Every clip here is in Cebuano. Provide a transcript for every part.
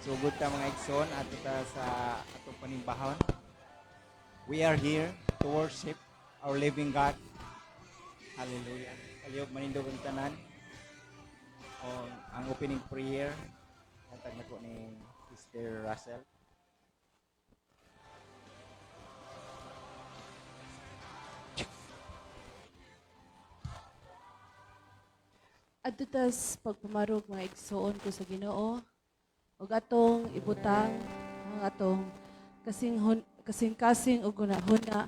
Sugod ta, mga igsoon, ato ta sa atong panimbahon. We are here to worship our living God. Hallelujah. Palihog manindog ang tanan. O, ang opening prayer hatag nako ni Sister Russell. Adto tas pagpamarog, mga igsoon ko sa Ginoo, ug atong ibutang ang atong kasing kasing-kasing ug hunahuna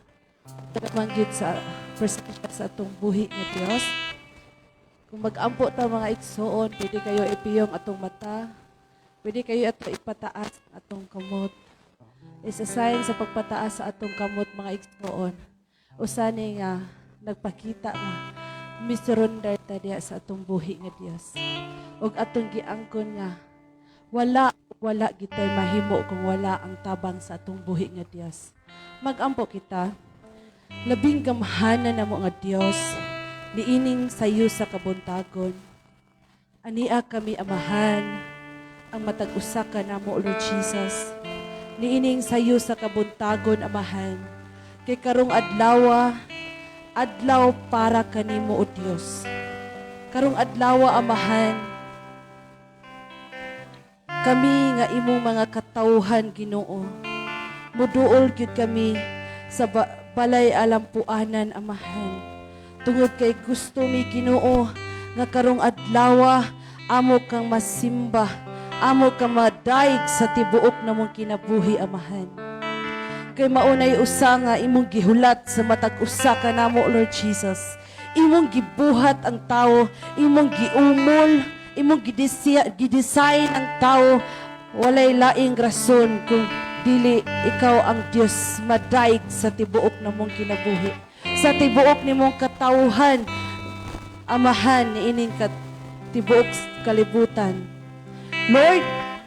man gyud sa presensya sa atong buhi nga Dios. Kung mag-ampo ta, mga igsoon, pwede kayo ipiyong atong mata, pwede kayo ato ipataas ang atong kamot. Is a sign sa pagpataas sa atong kamot, mga igsoon. Usa ni nga nagpakita nga misurrender ta diha sa atong buhi nga Dios. Ug atong giangkon nga wala wala gitay mahimo kung wala ang tabang sa atong buhi nga Dios. Magampo kita. Labing gamhanan namo nga Dios, niining sayo sa kabuntagon. Ania kami, Amahan, ang matag usa ka namo, Lord Jesus. Niining sayo sa kabuntagon, Amahan. Kay karong adlawa, adlaw para kanimo, O Dios. Karong adlawa, Amahan, kami nga imong mga katawhan, Ginoo, muduol gyud kami sa balay alampuanan, Amahan. Tungod kay gusto mi, Ginoo, nga karong adlawa amo kang masimba, amo kang madayeg sa tibuok namong kinabuhi, Amahan. Kay maunay usa nga imong gihulat sa matag usa ka namo, Lord Jesus. Imong gibuhat ang tao, imong giumol, imong gidesign ang tao. Walay laing rason kung dili ikaw ang Dios madayeg sa tibuok namong kinabuhi. Sa tibuok nimong katawhan, Amahan, niining tibuok kalibutan. Lord,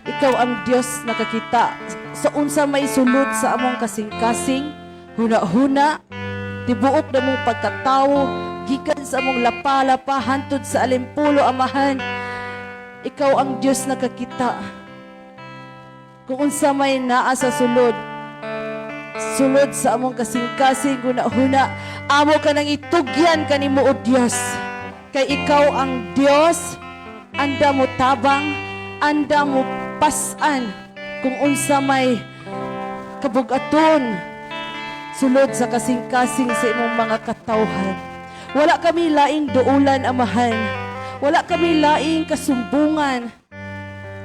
ikaw ang Dios nakakita sa unsa may sulod sa among kasing-kasing, huna-huna, tibuok namong pagkatawo, gikan sa among lapa-lapa hantod sa alimpulo, Amahan. Ikaw ang Dios nakakita kung unsa may naa sa sulod. Sulod sa among kasing-kasing, huna-huna, amo ka nang itugyan kanimo, O Dios. Kay ikaw ang Dios, anda mo tabang, anda mo pasan kung unsa may kabugaton sulod sa kasing-kasing sa imong mga katawhan. Wala kami laing duulan, Amahan. Wala kami laing kasumbungan.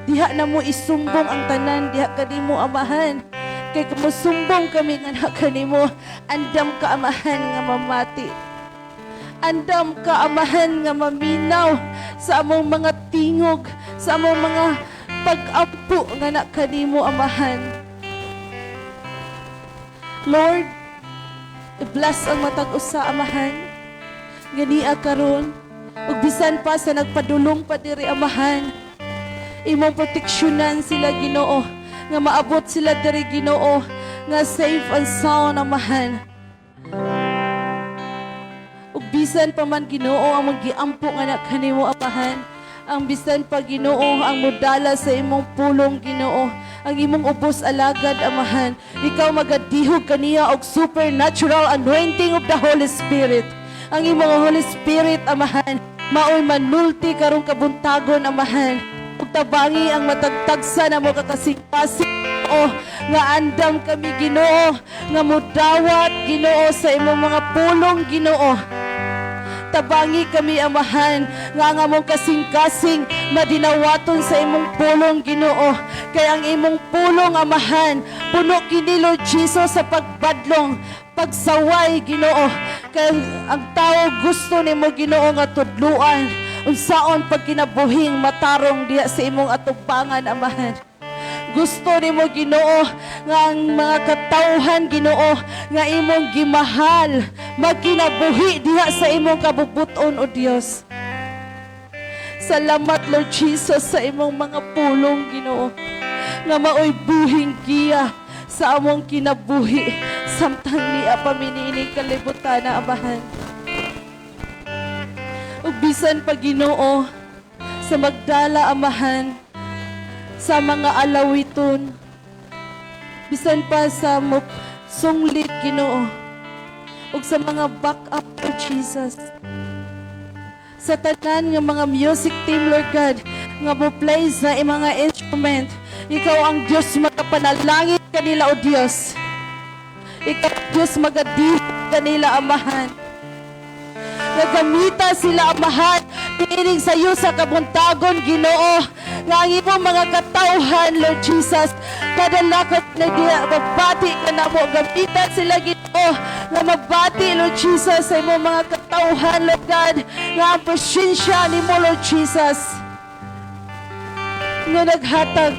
Diha na mo isumbong ang tanan, diha kanimo, Amahan. Kay kumusumbong kami nga na kanimo, andam ka, Amahan, nga mamati. Andam ka, Amahan, nga maminaw sa among mga tingog, sa among mga pag-ampo nga na kanimo, Amahan. Lord, i-bless ang matag usa, Amahan. Nga niya karon, ug bisan pa sa nagpadulong pa diri, Amahan. Imong proteksyonan sila, Ginoo, nga maabot sila diri, Ginoo, nga safe and sound, Amahan. Ug bisan pa man, Ginoo, ang giampo nga na kanimo, Amahan. Ang bisan pa, Ginoo, ang mudala sa imong pulong, Ginoo, ang imong ubos alagad, Amahan. Ikaw magadihog kaniya og supernatural anointing of the Holy Spirit. Ang imong Holy Spirit, Amahan, maoy manulti karong kabuntagon, Amahan. Ug tabangi ang matagtagsa na mo kakasing-kasing o nga andam kami, Ginoo, nga mudawat, Ginoo, sa imong mga pulong, Ginoo. Tabangi kami, Amahan, nga ang among kasing-kasing madinawaton sa imong pulong, Ginoo. Kay ang imong pulong, Amahan, puno kini, Lord Jesus, sa pagbadlong, pagsaway, Ginoo. Kay ang tao gusto nimo, Ginoo, nga tudluan unsaon pagkinabuhing matarong diha sa imong atubangan, Amahan. Gusto nimo, Ginoo, nga ang mga katawhan, Ginoo, nga imong gimahal magkinabuhi diha sa imong kabubuton, O Dios. Salamat, Lord Jesus, sa imong mga pulong, Ginoo, nga maoy buhing giya sa among kinabuhi samtang niya pa mi niining kalibutan na, Amahan. Ug bisan pa, Ginoo, sa magdala, Amahan, sa mga alawiton, bisan pa sa songlit, Ginoo, ug sa mga backup, Lord Jesus. Sa tanan nga mga music team, Lord God, nga mo play sa mga instrument, ikaw ang Diyos magapanalangin kanila, O Diyos. Ikaw, Diyos, magadihi kanila, Amahan. Nagamita sila, Amahan, pining sa iyo sa kabuntagon, Ginoo, nga ang imong mga katawhan, Lord Jesus, kadalakot na diya, mabati ka na mo, gamita sila, Ginoo, nga mabati, Lord Jesus, sa imong mga katawhan, Lord God, nga ang presensya nimo, Lord Jesus, nga naghatag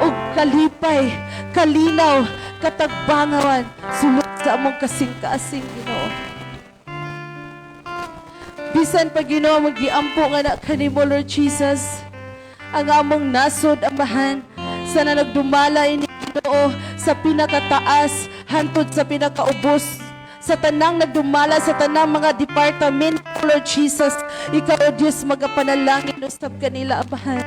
og kalipay, kalinaw, katagbangawan, sulod sa among kasing-kasing, Ginoo. Bisan pa, Ginoo, magiampo nga na kanimo, Lord Jesus, ang among nasod, Amahan, sa na nagdumala ini, Ginoo, sa pinakataas hantod sa pinakaubos, sa tanang nagdumala, sa tanang mga department, Lord Jesus, ikaw, O Diyos, magapanalangin usab kanila, Amahan.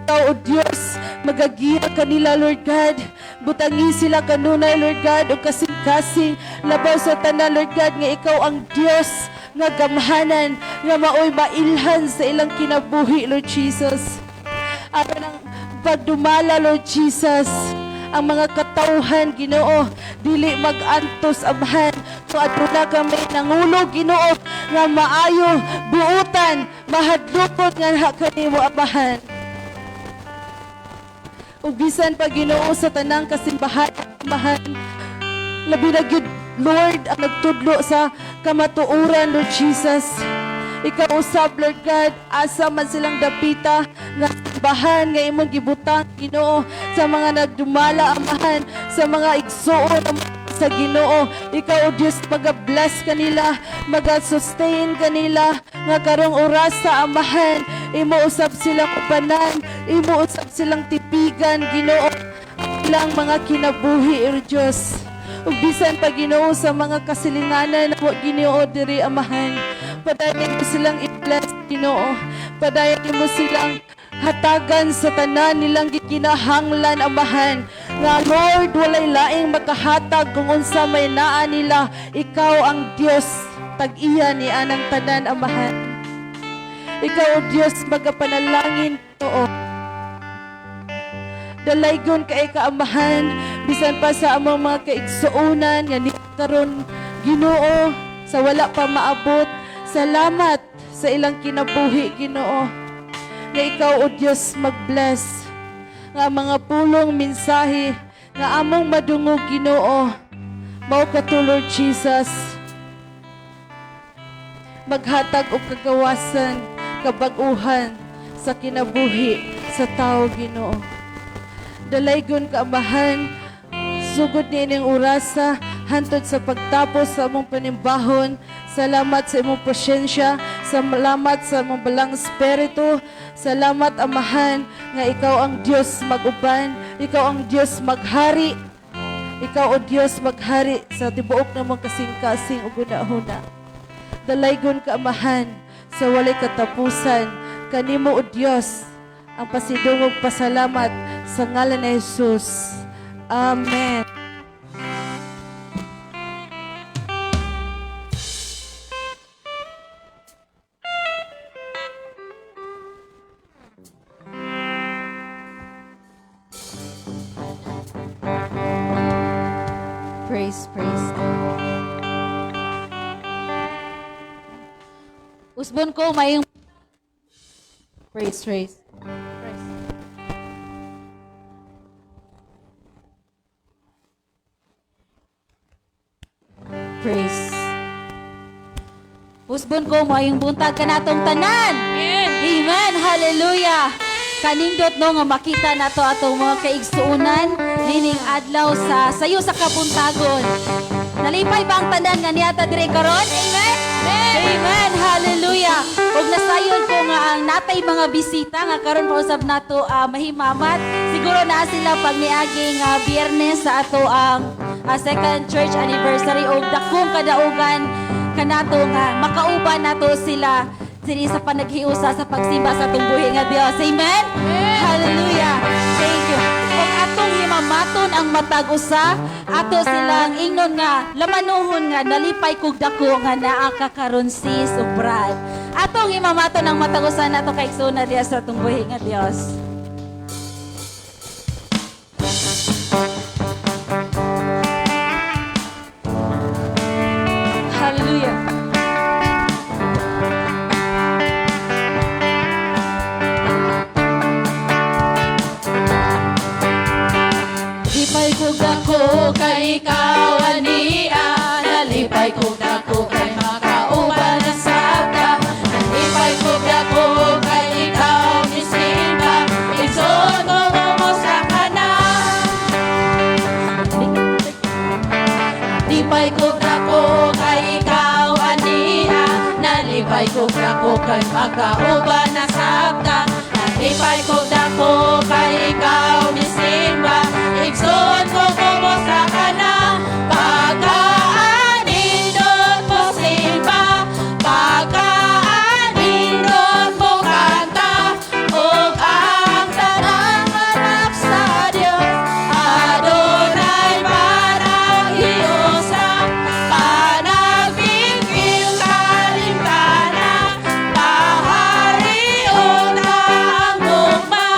Ikaw, O Diyos, magagiya kanila, Lord God. Butangi sila kanunay, Lord God, o kasing-kasing, labaw sa tanan, Lord God, nga ikaw ang Diyos nga gamhanan, nga maoy mailhan sa ilang kinabuhi, Lord Jesus. Aron ang pagdumala, Lord Jesus, ang mga katawhan, Ginoo, dili mag-antos, Amahan, kung aduna kami nangulo, Ginoo, nga maayo, buutan, mahadlokon nga ha kanimo, Amahan. Ug bisan pa, Ginoo, sa tanang kasimbahan, Amahan, labi na gyud, Lord, ang nagtudlo sa kamatuoran, Lord Jesus. Ikaw usab, Lord God, asa man silang dapita nga simbahan nga imong gibutang, Ginoo, sa mga nagdumala, Amahan, sa mga igsuon sa Ginoo. Ikaw, O Diyos, maga-bless kanila, maga-sustain kanila, nga karong oras sa Amahan, imo usab silang upanan, imo usab silang tipigan, Ginoo, ilang mga kinabuhi, O Diyos. Ug bisan pa, Ginoo, sa mga kasilinganan mo, Ginoo, diri, Amahan, padayon mo silang i-bless, Ginoo. Padayon mo silang hatagan sa tanan nilang gikinahanglan, Amahan. Nga, Lord, walay laing makahatag kung unsa may naa nila. Ikaw ang Diyos, tag-iya ni anang tanan, Amahan. Ikaw, O Diyos, magapanalangin, Ginoo. Dalaygon kay kaamahan, bisan pa sa among mga kaigsuonan nga ni karon, Ginoo, sa wala pa maabot. Salamat sa ilang kinabuhi, Ginoo. Nga ikaw, O Diyos, mag-bless nga mga pulong mensahe nga among madungog, Ginoo, mao kato, Lord Jesus, maghatag og kagawasan, kabag-uhan sa kinabuhi sa tao, Ginoo. Dalaygon ka, Amahan, sugod ni ining orasa hantod sa pagtapos sa among panimbahon. Salamat sa imong presensya, salamat sa imong balang espiritu. Salamat, Amahan, nga ikaw ang Dios mag-uban, ikaw ang Dios maghari. Ikaw, O Dios, maghari sa tibuok namong kasing-kasing ug hunahuna. Dalaygon ka, Amahan, sa walay katapusan. Kanimo, O Dios, ang pasidungog pasalamat sa ngalan ni Jesus. Amen. Praise, praise. Usbon ko mayong. Praise, praise. Praise. Praise. Usbon ko mayong buntag kanatong tanan. Amen. Amen. Hallelujah. Kanindot no nga makita nato atong mga kaigsuonan nining adlaw sa sayo sa kabuntagon. Nalipay ba ang tanan nga niata diri karon? Amen. Amen. Hallelujah. Ug nasayon ko nga ang natay mga bisita nga karon pausab nato mahimamat. Siguro naa sila pag niaging Biyernes sa ato ang second church anniversary og dakong kadaugan kanato nga makauban nato sila. diri sa panaghiusa sa pagsimba sa atong buhi nga Dios. Amen. Hallelujah. Thank you. Ug atong himamaton ang matag usa, ato silang ingnon nga lamanuhon nga nalipay kog dako nga naa ka karon, sis ug brad. Atong himamaton ang matag usa nato kaigsoon diha sa atong buhi nga Dios. Hallelujah. Lipay ko dako kay ikaw ania. Nalipay ko dako kay makauban na sabta. Nalipay ko dako kay ikaw misimba. Igsoon ko kumusta ka na. Lipay ko dako kay ikaw ania. Nalipay ko dako kay makauban na sabta. Nalipay ko dako kay ikaw misimba. Igsoon ko kumusta ka na. Pagkaanindot mo simba, pagkaanindot mo kanta, ug ang tanang anak sa Dios adunay panaghiusa, panagbigil kalimtana, paharion ang gugma,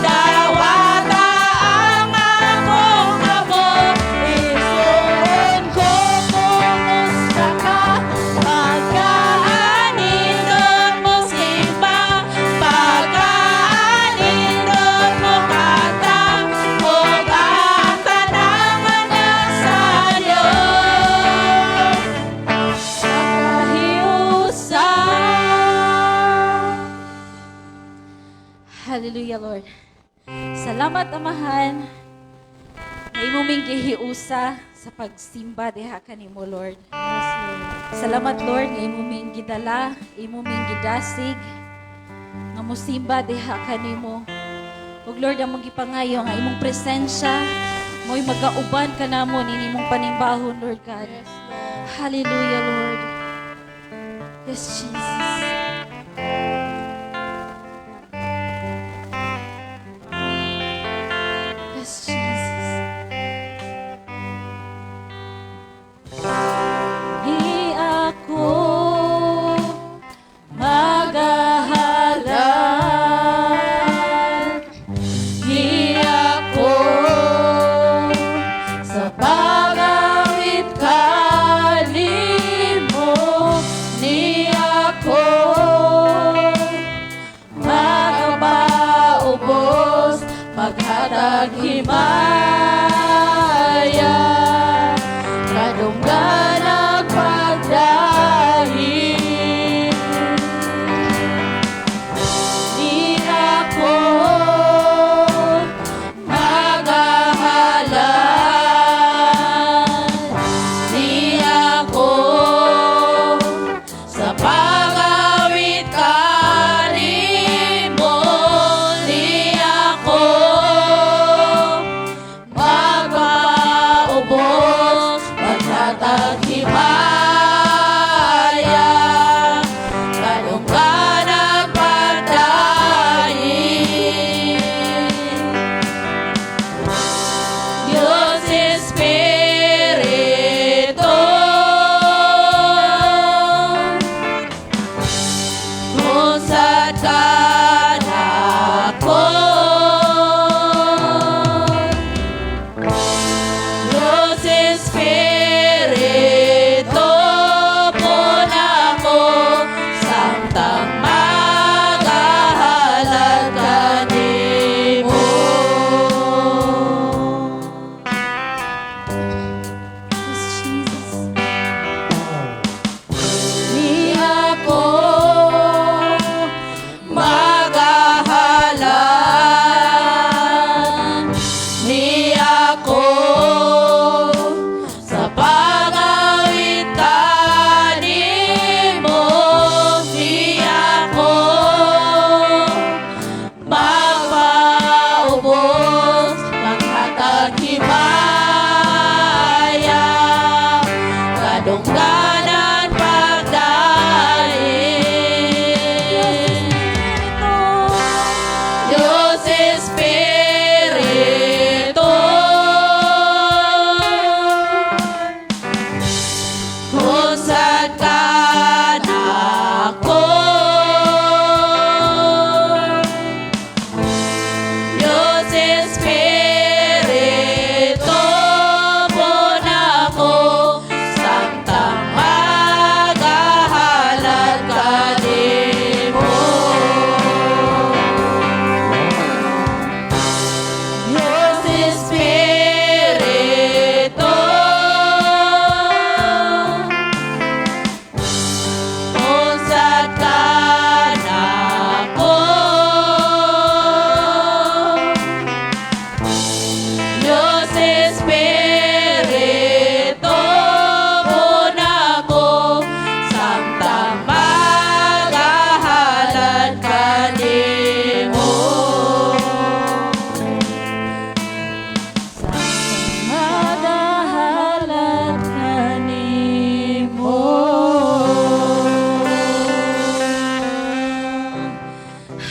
dawata ang akong kamot. Igsoon ko, kumusta ka? Pagkaanindot mo simba, pagkaanindot mo kanta, ug ang tanang anak sa Dios nakahiusa. Hallelujah, Lord. Salamat, Amahan, na imo ming gihiusa sa pagsimba diha kanimo, Lord. Salamat, Lord, nga imo ming gidala, imo ming gidasig nga mosimba diha kanimo. Ug Lord, among gipangayo nga imong presensya mo'y magauban kanamo nini imong panimbahon, Lord God. Hallelujah, Lord. Yes, Jesus. Yes, Jesus. Di ako magahalal, di ako sa pagawit kanimo, ni ako makapaubos paghatag himaya, kadungganag pagdahi. Di ako magahalal, di ako sa pagawit kanimo, di ako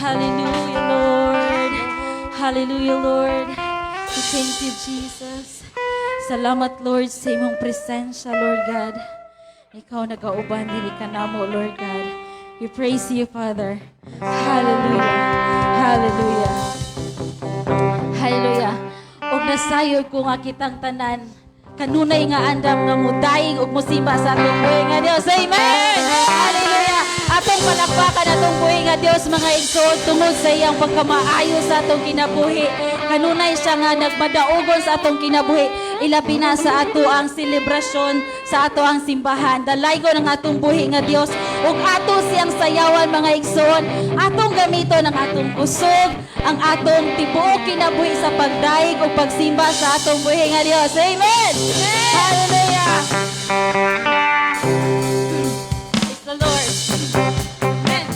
Hallelujah, Lord. Hallelujah, Lord. We thank you, Jesus. Salamat, Lord, sa imong presensya, Lord God. Ikaw nagauban diri kanamo, Lord God. We praise you, Father. Hallelujah. Hallelujah. Hallelujah. Og nasayod ko nga kitang tanan kanunay nga andam nga mudaing ug musimba sa atong buhi nga Dios. Amen. Hallelujah. Atong palakpakan atong buhi nga Dios, mga igsoon, tungod sa iyang pagkamaayo sa atong kinabuhi. Kanunay siya nga nagmadaugon sa atong kinabuhi, ilabi na sa ato ang selebrasyon sa ato ang simbahan. Dalaygon ang atong buhi nga Dios ug ato siyang sayawan, mga igsoon. Atong gamiton ang atong kusog, ang atong tibuok kinabuhi sa pagdaig ug pagsimba sa atong buhi nga Dios. Amen. Hallelujah. Praise the Lord. Amen.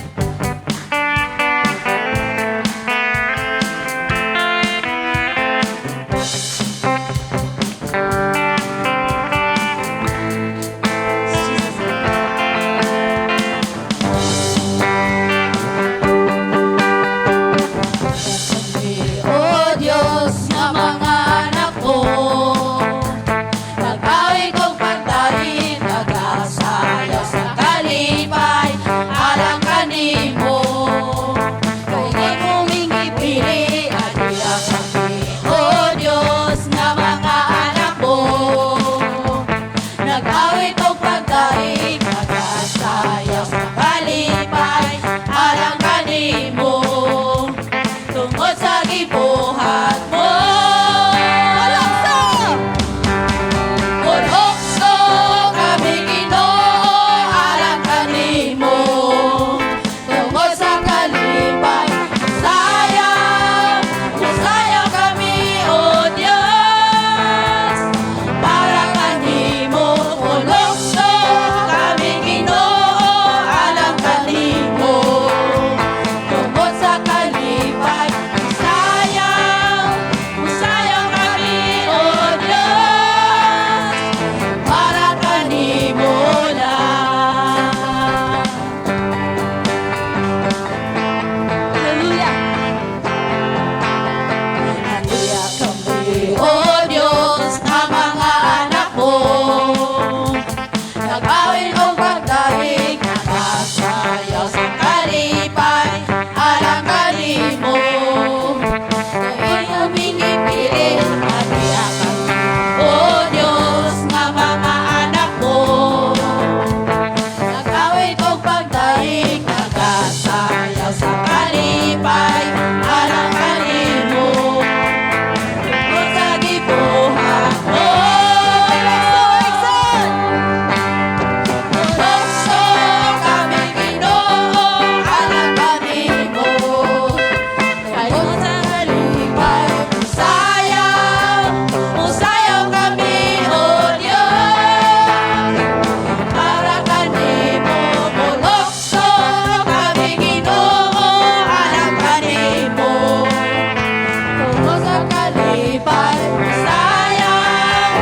O Diyos nga mga anak mo, nag-awit og pagdaig, nagasayaw sa kalipay, alang kanimo. Kay imo ming gipili, adya kami. O Diyos nga mga anak mo, nag-awit og pagdaig, nagasayaw sa kalipay, alang kanimo. Tungod sa gibuhat mo. Palakso! Mulukso kami, Ginoo, alang kanimo. Tungod sa kalipay, sayaw, musayaw kami, O Diyos, para kanimo. Mulukso kami, Ginoo, alang kanimo. Tungod sa kalipay, sayaw, musayaw kami, O Diyos, para kanimo lang. Hallelujah. Hallelujah kami, O Diyos, ang mga anak mo. Nag-awit og pagdaig, nagasayaw sa kalipay, alang kanimo. Kay aming gipili, adya kami, O Diyos, nga mga anak mo. Nag-awit og pagdaig, nagasayaw sa kalipay, alang kanimo. Tungod sa gibuhat mo. Igsoon! Mulukso kami, Ginoo, alang kanimo. Tungod sa kalipay, musayaw, musayaw kami, O Diyos, para kanimo. Mulukso kami, Ginoo, alang kanimo. Tungod sa kalipay, musayaw,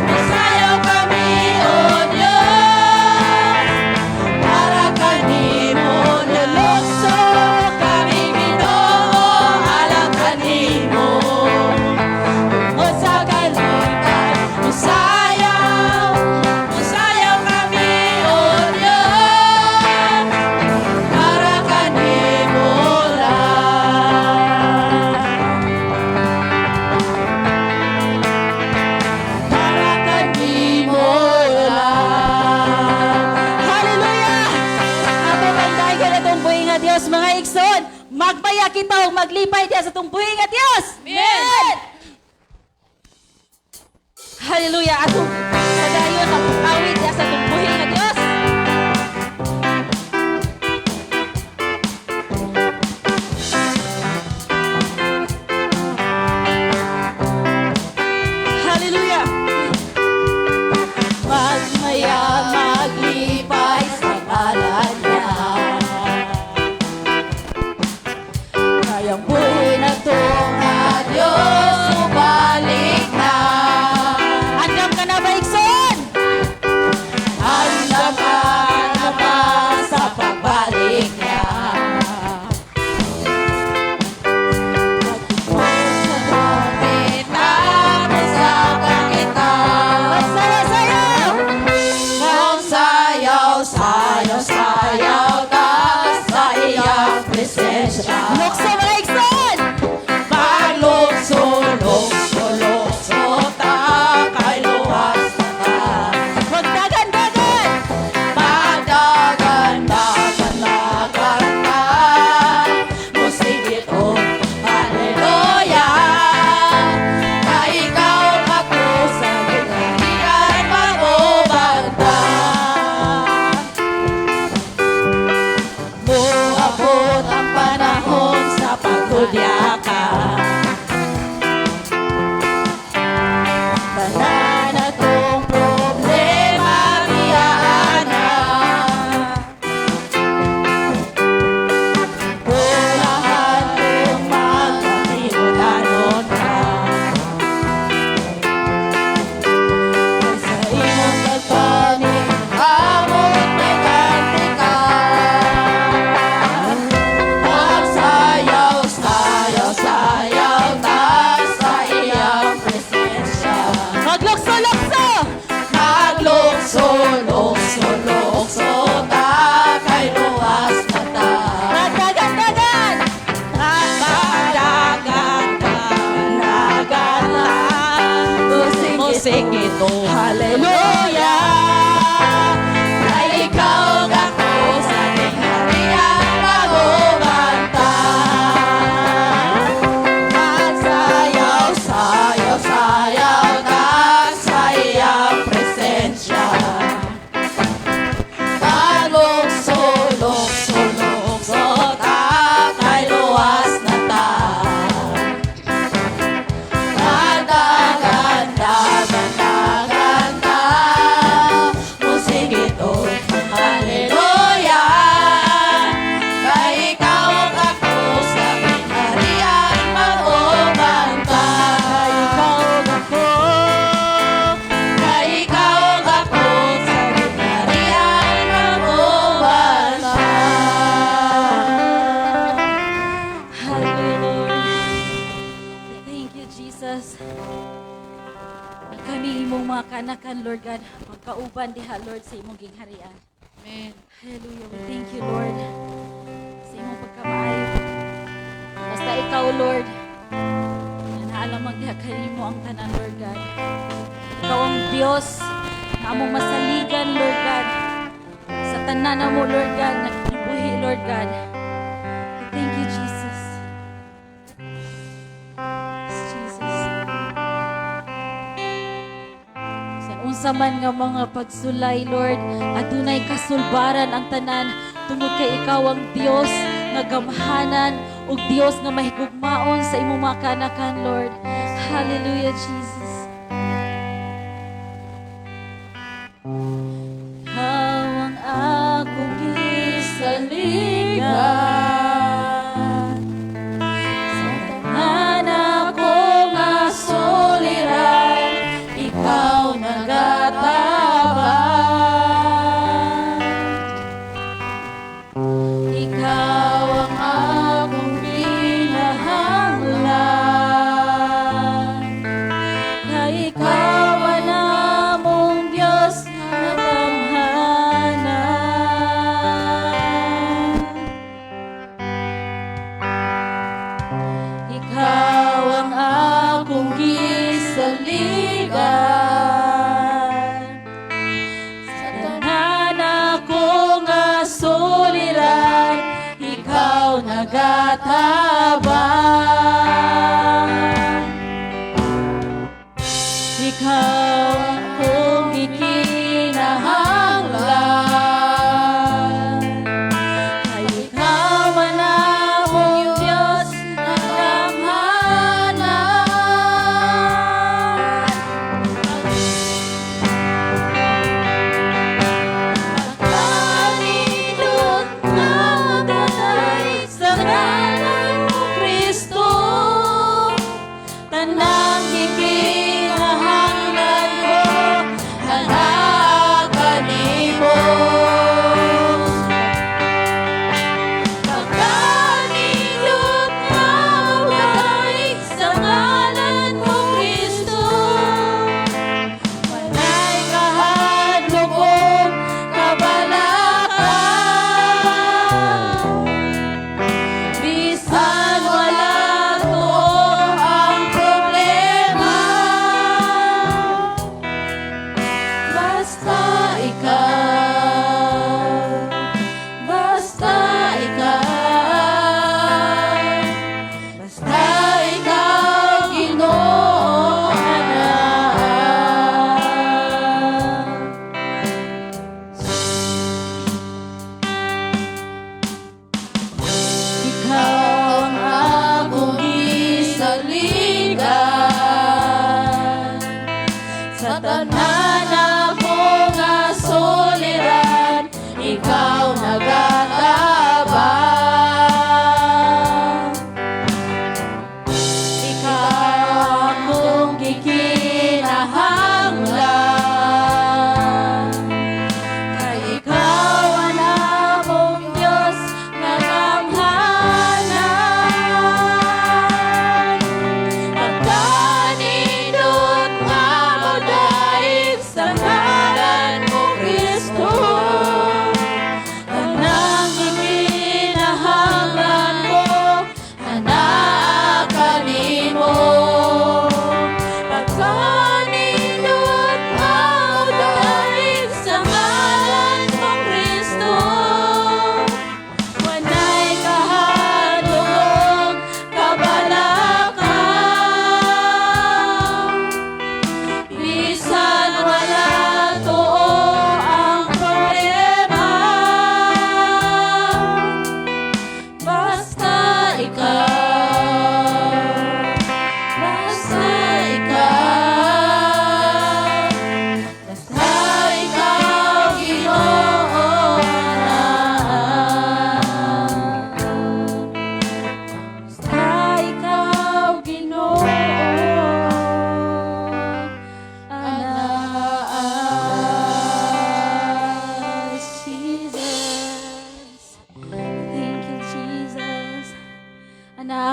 musayaw kami, O Diyos, para kanimo. Mulukso kami, Ginoo, alang kanimo. Tungod sa kalipay, musayaw, musayaw kami, O Diyos, para kanimo lang. Para kanimo lang. Hallelujah! Ato pagdaig atong buhi nga Dios, mga igsoon. Magmaya kita ug maglipay diya sa atong buhi nga Dios. Amen. Hallelujah! Atong padayon ang awit diya sa atong buhi nga Dios. Hallelujah! Magmaya maglipay sa ngalan niya. Kay ang buhi nato nga Diyos mubalik na. Andam ka na ba, igsoon? Andam ka na ba sa pagbalik niya? Maglukso, mga igsoon! Maglukso, lukso, lukso ta, kay luwas na ta. Magdagan-dagan! Magdagan, dagan, dagan ta, musigit og hallelujah. Kay ikaw ako sa gingharian mag-uban ta. Moabot ang panahon sa paghudya ka. Tanan atong problema biyaan na. Pulahan kung magkatinud-anon ka. Kay sa imong pagpaningkamot may kantika. Magsayaw, sayaw, sayaw ta sa iyang presensya. Maglukso-lukso! Maglukso, lukso, lukso ta, kay luwas na ta. Magdagan-dagan! Magdagan, dagan, ta, musik ito, hallelujah. Kay ikaw ako sa gingharian mag-uban ta. Magsayaw, sayaw, sayaw ta sa iyang presensya. Maglukso, lukso, lukso ta, kay luwas na ta. Magdagan, dagan, dagan ta, musigit og hallelujah. Kay ikaw ako sa gingharian mag-uban ta. Kay ikaw ako, kay ikaw ako sa gingharian mag-uban ta. Hallelujah. Thank you, Jesus. Kami imong mga kanakan, Lord God, magkauban diha, Lord, sa imong gingharian. Amen. Hallelujah. We thank you, Lord, sa imong pagkamaayo. Basta ikaw, Lord, nga naalamang diha kanimo ang tanan, Lord God. Ikaw ang Dios na among masaligan, Lord God. Sa tanan mo, Lord God, nga kinabuhi, Lord God. We thank you, Jesus. Yes, Jesus. Sa unsa man nga mga pagsulay, Lord, adunay kasulbaran ang tanan tungod kay ikaw ang Dios nga gamhanan ug Dios nga mahigugmaon sa imong mga kanakan, Lord. Hallelujah, Jesus. Ikaw ang akong gisaligan sa tanan ako nga suliran, ikaw nagatabang. Ikaw ang akong ginahanglan, kay ikaw ang among Diyos nga gamhanan. Ikaw ang akong gisaligan sa tanan ako nga suliran, ikaw nagatabang. Ikaw ang akong gikinahanglan, kay ikaw man among Diyos nga gamhanan.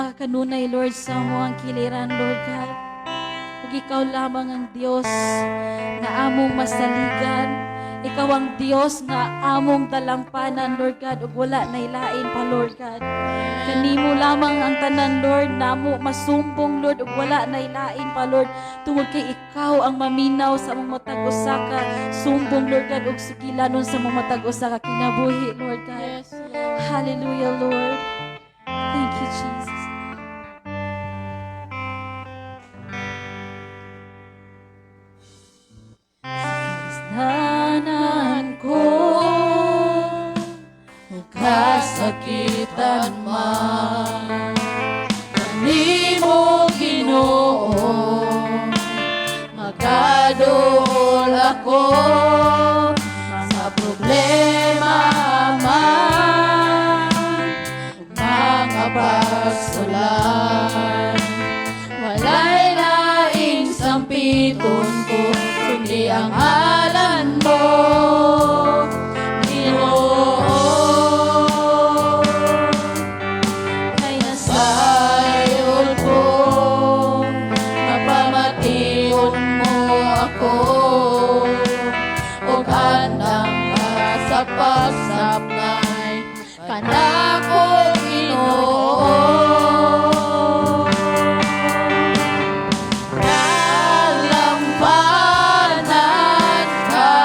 Wala ka kanunay, Lord, sa among kiliran, Lord God. Ug ikaw lamang ang Dios nga among masaligan. Ikaw ang Dios nga among dalampanan, Lord God, ug wala nay lain pa, Lord God. Kanimo lamang ang tanan, Lord, namo masumbong, Lord, ug wala nay lain pa, Lord, tungod kay ikaw ang maminaw sa among matag usa ka sumbong, Lord God, ug sugilanon sa among matag usa ka kinabuhi, Lord God. Yes, Lord. Hallelujah, Lord. Thank you, Jesus. Sa ko, Kasakitan man kanimo, Ginoo, makaduol ako sa problema man ug mga pagsulay. Walay laing sampiton ko kundi ang ngalan mo, Ginoo. Kay nasayod ko, mapamation mo ako, ug andam ka sa pagsapnay kanako, Ginoo. Kalampanan ka.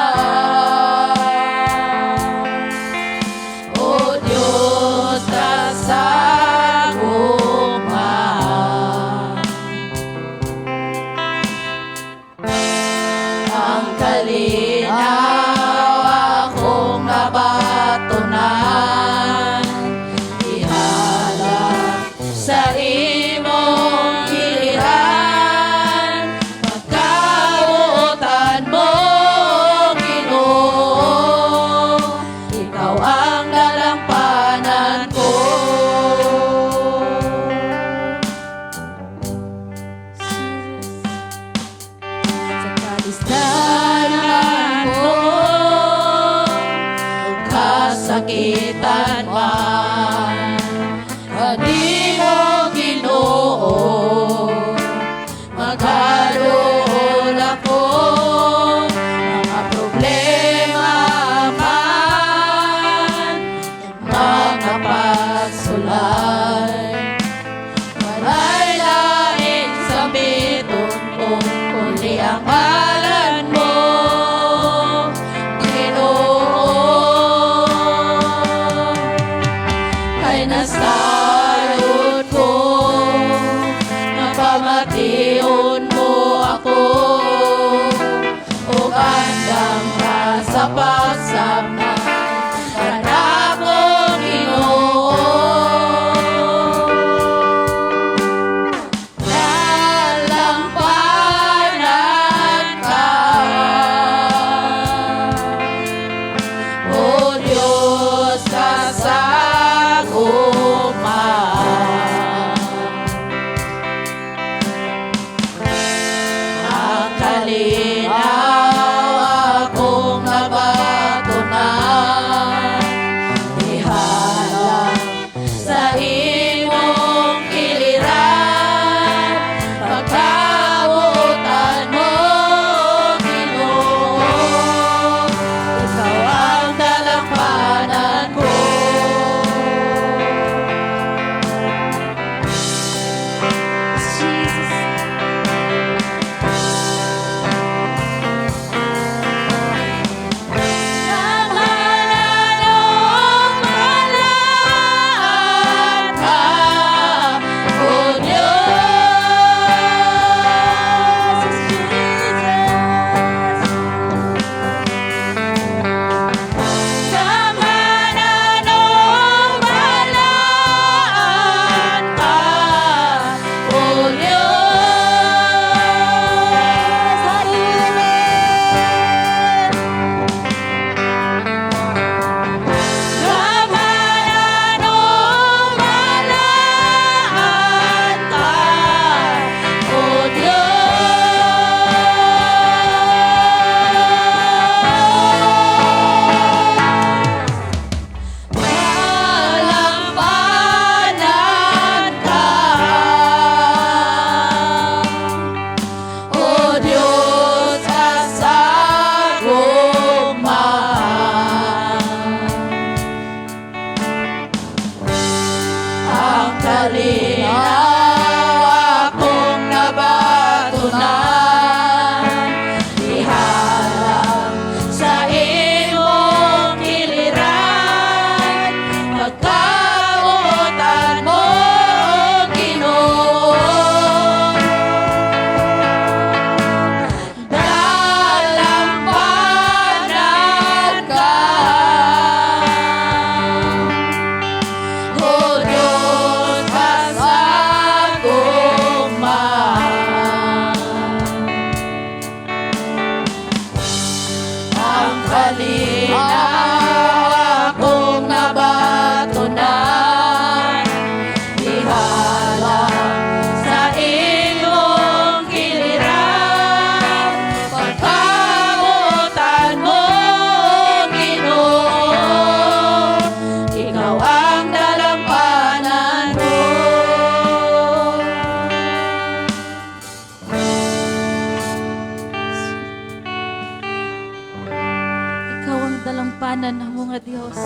nga Dios.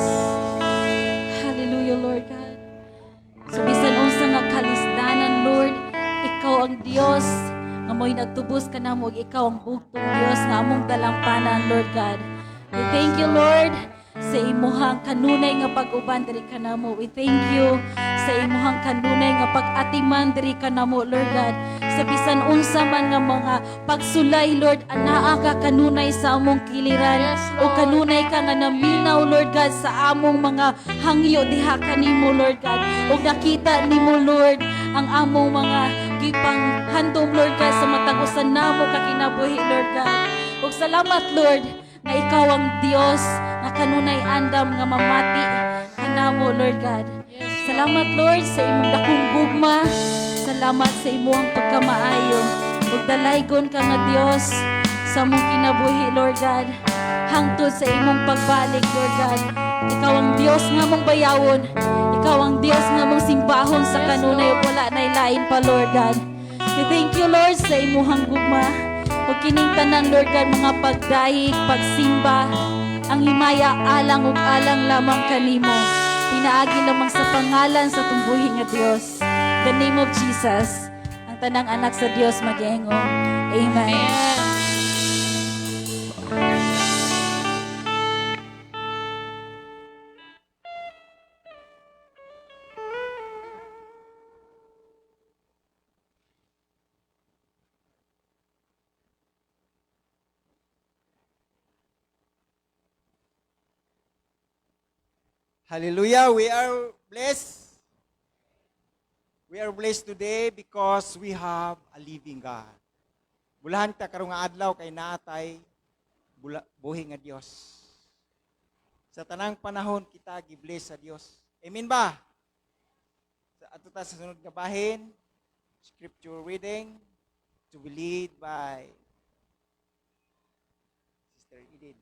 Hallelujah, Lord God. So bisan unsa nga kalisdanan, Lord, ikaw ang Dios nga mo'y nagtubos kanamo ug ikaw ang bugtong Dios nga among dalampanan, Lord God. We thank you, Lord, sa imuhang kanunay nga pag-uban diri kanamo. We thank you sa imuhang kanunay nga pag-atiman diri kanamo, Lord God. Sa bisan unsa man nga mga pagsulay, Lord, anaa ka kanunay sa among kiliran. Yes, O Lord. Kanunay ka nga naminaw, Lord God, sa among mga hangyo diha kanimo, Lord God. Ug nakita nimo, Lord, ang among mga gipang handom, Lord God, sa matag usa namo ka kinabuhi, Lord God. Ug salamat, Lord, nga ikaw ang Dios nga kanunay andam nga mamati kanamo, Lord God. Salamat, Lord, sa imong dakong gugma. Salamat sa imong pagkamaayo. Ug dalaygon ka nga Dios sa among kinabuhi, Lord God. Hangtod sa imong pagbalik, Lord God. Ikaw ang Dios nga among bayawon. Ikaw ang Dios nga among simbahon sa kanunay ug wala nay lain pa, Lord God. We thank you, Lord, sa imuhang gugma. Ug kining tanan, Lord God, mga pagdayeg, pagsimba, ang himaya alang ug alang lamang kanimo. Pinaagi lamang sa pangalan sa tumbuhi nga Dios. The name of Jesus. Ang tanang anak sa Dios mag-iingon. Amen. Amen. Hallelujah. We are blessed. We are blessed today because we have a living God. Bulahan ta karong nga adlaw kay naa tay buhi nga Dios. Sa tanang panahon kita gi-bless sa Dios. Amen ba? Sa ato ta sa sunod nga bahin, scripture reading to be lead by Sister Eden.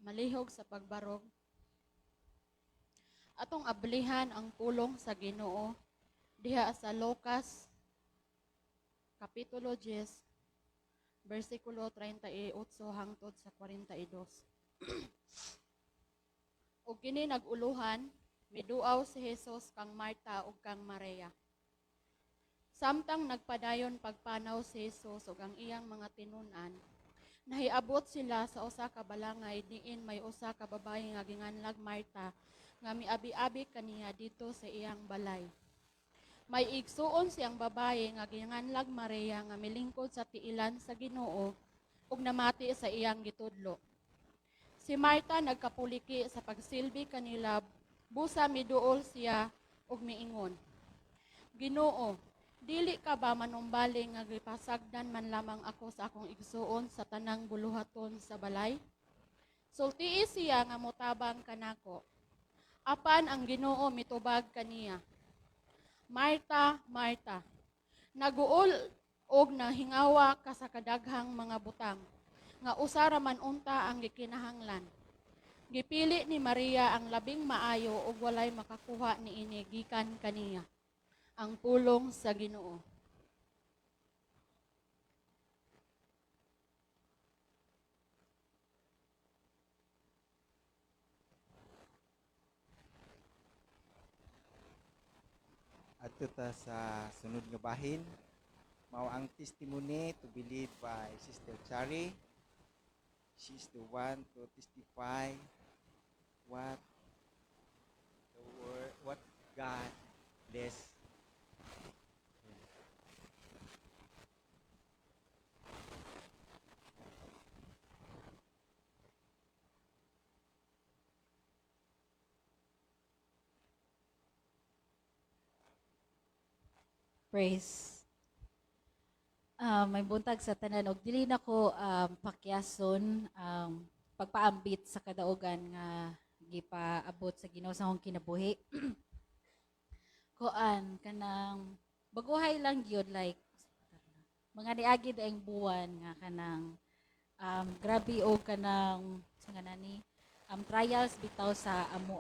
Malihog sa pagbarog. Atong ablihan ang pulong sa Ginoo diha sa Lucas kapitulo 10 bersikulo 38 hangtod sa 42. Ug kini nag-uluhan, miduaw si Jesus kang Marta ug kang Maria. Samtang nagpadayon pagpanaw si Jesus ug ang iyang mga tinun-an, nahiabot sila sa usa ka balangay diin may usa ka babayi nga ginganlag Marta nga miabi-abi kaniya didto sa iyang balay. May igsuon siyang babaye nga ginganlag Maria nga milingkod sa tiilan sa Ginoo ug namati sa iyang gitudlo. Si Marta nagkapuliki sa pagsilbi kanila, busa miduol siya ug miingon, "Ginoo, dili ka ba manumbali nga gipasagdan man lamang ako sa akong igsuon sa tanang buluhaton sa balay? Sultii siya nga motabang kanako." Apan ang Ginoo mitubag kaniya, "Marta, Marta, naguol og nahingawa ka sa kadaghang mga butang, nga usa ra man unta ang gikinahanglan. Gipili ni Maria ang labing maayo ug walay makakuha niini gikan kaniya." Ang pulong sa Ginoo. Adto ta sa sunod nga bahin. Mao ang testimony to be led by Sister Chari. She is the one to testify what the word, what God bless. Praise. Ah, maayong buntag sa tanan og dili na ko pakyason pagpaambit sa kadaugan nga gipaabot sa Ginoo sa akong kinabuhi. Kuan, kanang baguhay lang gyud, like mga niagi daing buwan nga kanang grabe og kanang sa nga nani trials bitaw sa amo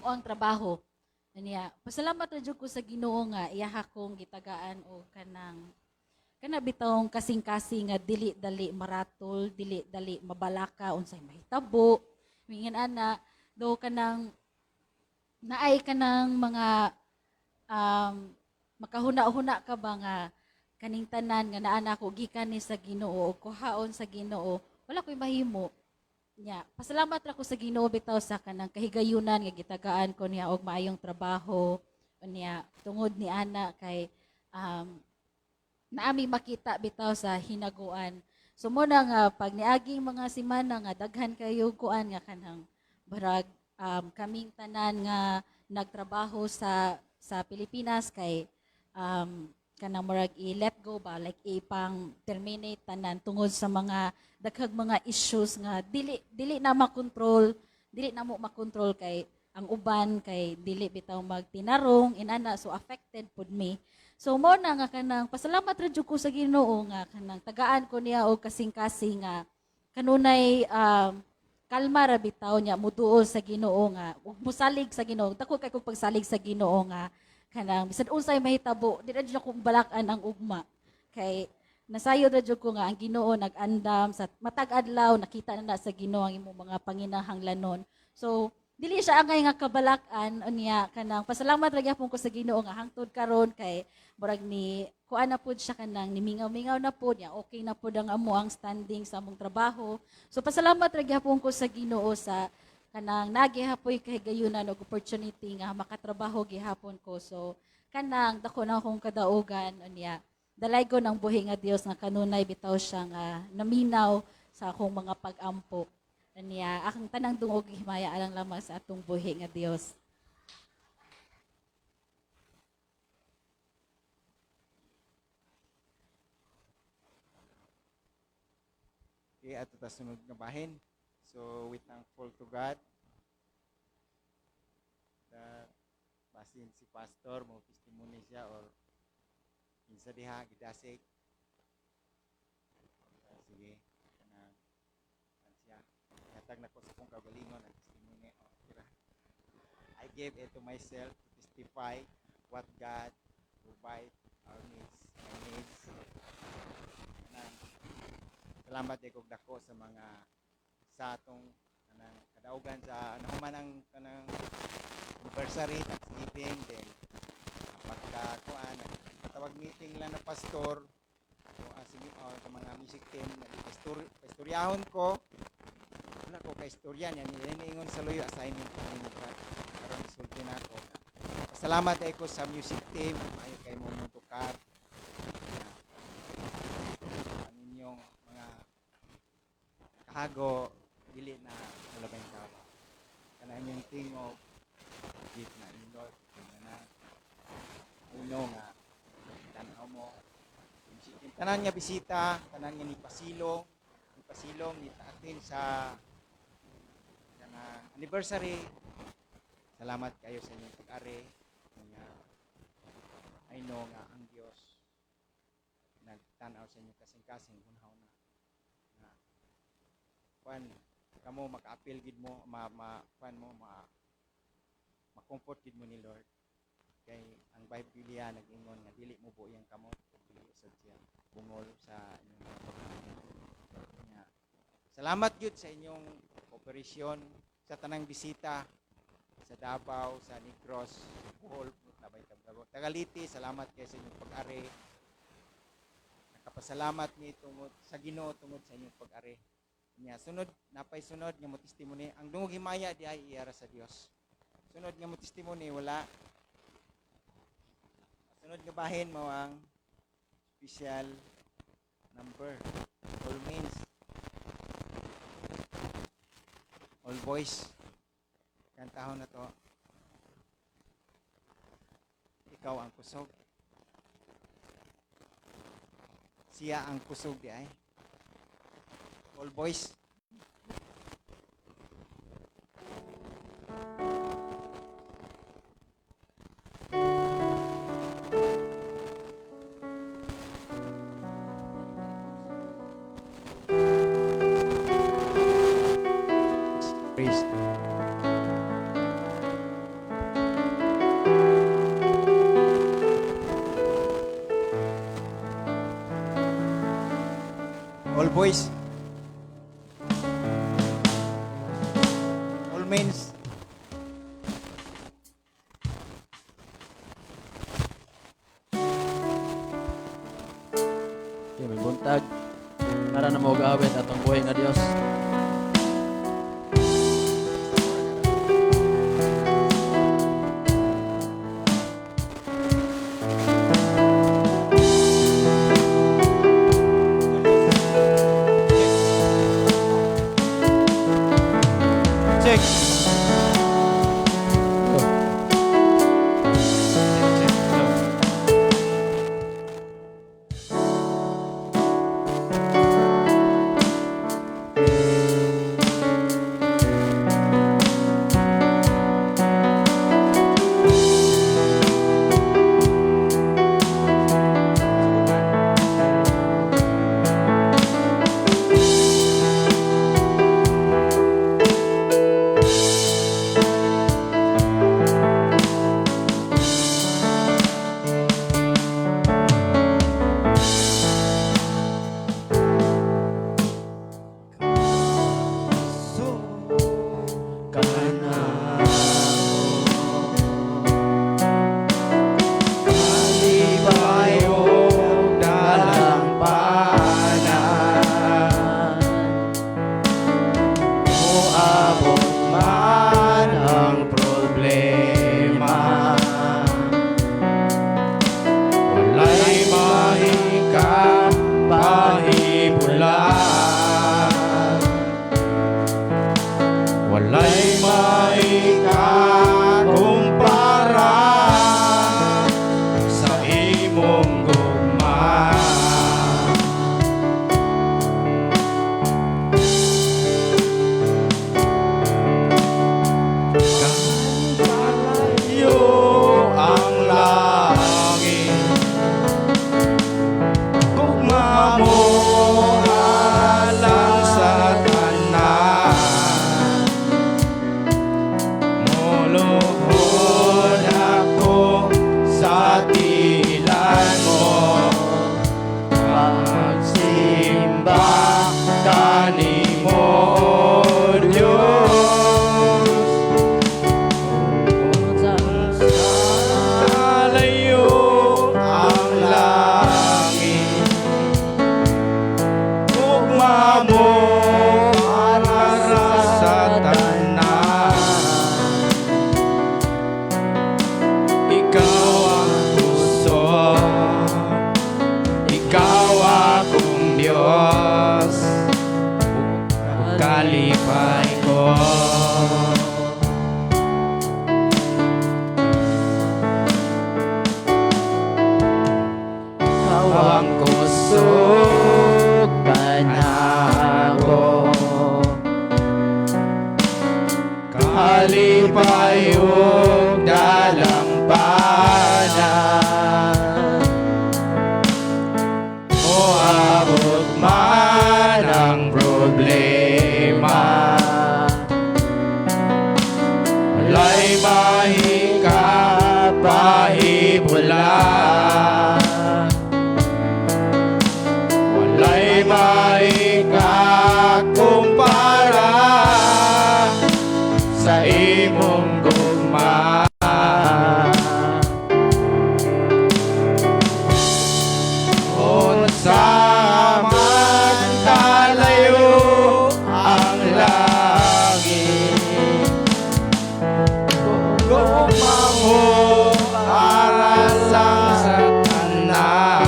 ang trabaho niya. Pasalamat ra jud ko sa Ginoo nga iyaha kong gitagaan og kanang kana bitawng kasing-kasing nga dili dali maratol, dili dali mabalaka unsay mahitabo. Mingan ana do kanang naay kanang mga makahuna-huna ka ba nga kaning tanan nga naa nako gikan ni sa Ginoo o kuhaon sa Ginoo, wala ko'y mahimo nya. Pasalamat ra ko sa Ginoo bitaw sa kanang kahigayunan nga gitagaan ko niya og maayong trabaho niya tungod ni ana kay naami makita bitaw sa hinaguan. So mo na nga pag niaging mga semana nga daghan kayo kuan nga kanang barag kaming tanan nga nagtrabaho sa Pilipinas kay kanang murag i-let go ba, like ipang terminate tanan tungod sa mga daghang mga issues nga dili dili na makontrol, dili na mo makontrol kay ang uban kay dili bitaw magtinarong inana, so affected pud mi. So mo na nga kanang pasalamat ra jud ko sa Ginoo nga kanang tagaan ko niya og kasing-kasing nga kanunay kalma ra bitaw niya, muduol sa Ginoo nga ug musalig sa Ginoo. Dako kay kog pagsalig sa Ginoo nga kanang bisan unsay mahitabo, di ra jud akong balak-an ang ugma kay nasayod ra jud ko nga ang Ginoo nag-andam sa matag adlaw. Nakita na na sa Ginoo ang imong mga panginahanglanon, so dili siya angay nga kabalak-an. Unya kanang pasalamat ra gyapon ko sa Ginoo nga hangtod karon kay murag ni kuan na pud siya, kanang nimingaw-mingaw na pud niya, okay na pud ang amo ang standing sa among trabaho. So pasalamat ra gyapon ko sa Ginoo sa kanang nagihapoy kahigayunan og opportunity nga makatrabaho gihapon ko. So kanang dako na akong kadaugan. Unya dalaygon ang buhi nga Dios nga kanunay bitaw siya nga naminaw sa akong mga pag-ampo. Unya akong tanang dungog himaya alang lamang sa atong buhi nga Dios. Okay, ato ta sunod nga bahin. So we thankful to God. That basin si pastor mo testimony siya or kinsa diha gidasig. Sige, kanang kan siya. Hatag nako sa akong kaugalingon ang testimony. Oh, tira. I gave it to myself to testify what God provide our needs, my needs. Kanang salamat kay kog dako sa mga sa atong kanang kadaugan sa nahuman ang kanang anniversary, Thanksgiving, then pagka kuan tawag meeting lang na pastor. So, sige, oh, sa mga music team pastor pastoryahon ko, wala ko kay istorya niya niingon sa luyo assignment ko nimo ka karon isulti na ako. Salamat ay ko sa music team, maayo kay mo motukar ang inyong mga kahago, dili na wala ba yung kanang inyong tingog git na indot na uno nga tan-aw mo music team, tanan nga bisita, tanan nga ni pasilong ni atin sa kanang anniversary. Salamat kayo sa inyong pag-ari nga I know nga ang Dios nagtan-aw sa inyong kasing-kasing hunhaw na nga kuan kamo maka-appeal gid mo, ma, ma kuan mo, ma ma-comfort gid mo ni Lord kay ang Biblia nag-ingon nga dili mo buo iyang kamot ug dili usab siya bungol sa inyong mga pagkain. Nga, salamat gyud sa inyong kooperasyon sa tanang bisita sa Davao, sa Negros, Bohol, nabay Davao. Tagaliti, salamat kay sa inyong pag-ari. Nakapasalamat ni tungod sa Ginoo tungod sa inyong pag-ari. Nya sunod napay sunod nga mo testimony. Ang dungog himaya di ay iyara sa Dios. Sunod nga mo testimony, wala. Sunod nga bahin mo ang special number. All means all voice. Kantahon na to. Ikaw ang kusog. Siya ang kusog di ay. All boys. Praise. All boys. All mens. Okay, may buntag. Tara na mo awit atong buhay nga Dios. Check. Check, check. Hello. Kalipay ug dalampanan, moabot man ang problema, walay mahikapahibulan, walay maikakumpara sa imong gugma. Kalayo ang langit, gugma mo alang sa tanan. Moluhod ako sa tiilan mo, pagsimba kanimo, Diyos. Kalayo ang langit, gugma mo para sa tanan. Ikaw ang puso, ikaw akong Diyos, kalipay ko. Ikaw ang kusog kanako. Kalipay ug dalampanan, moabot man ang problema, walay mahikapahibulan, walay maikakumpara sa imong gugma. Unsa man kalayo ang langit, gugma mo para sa tanan.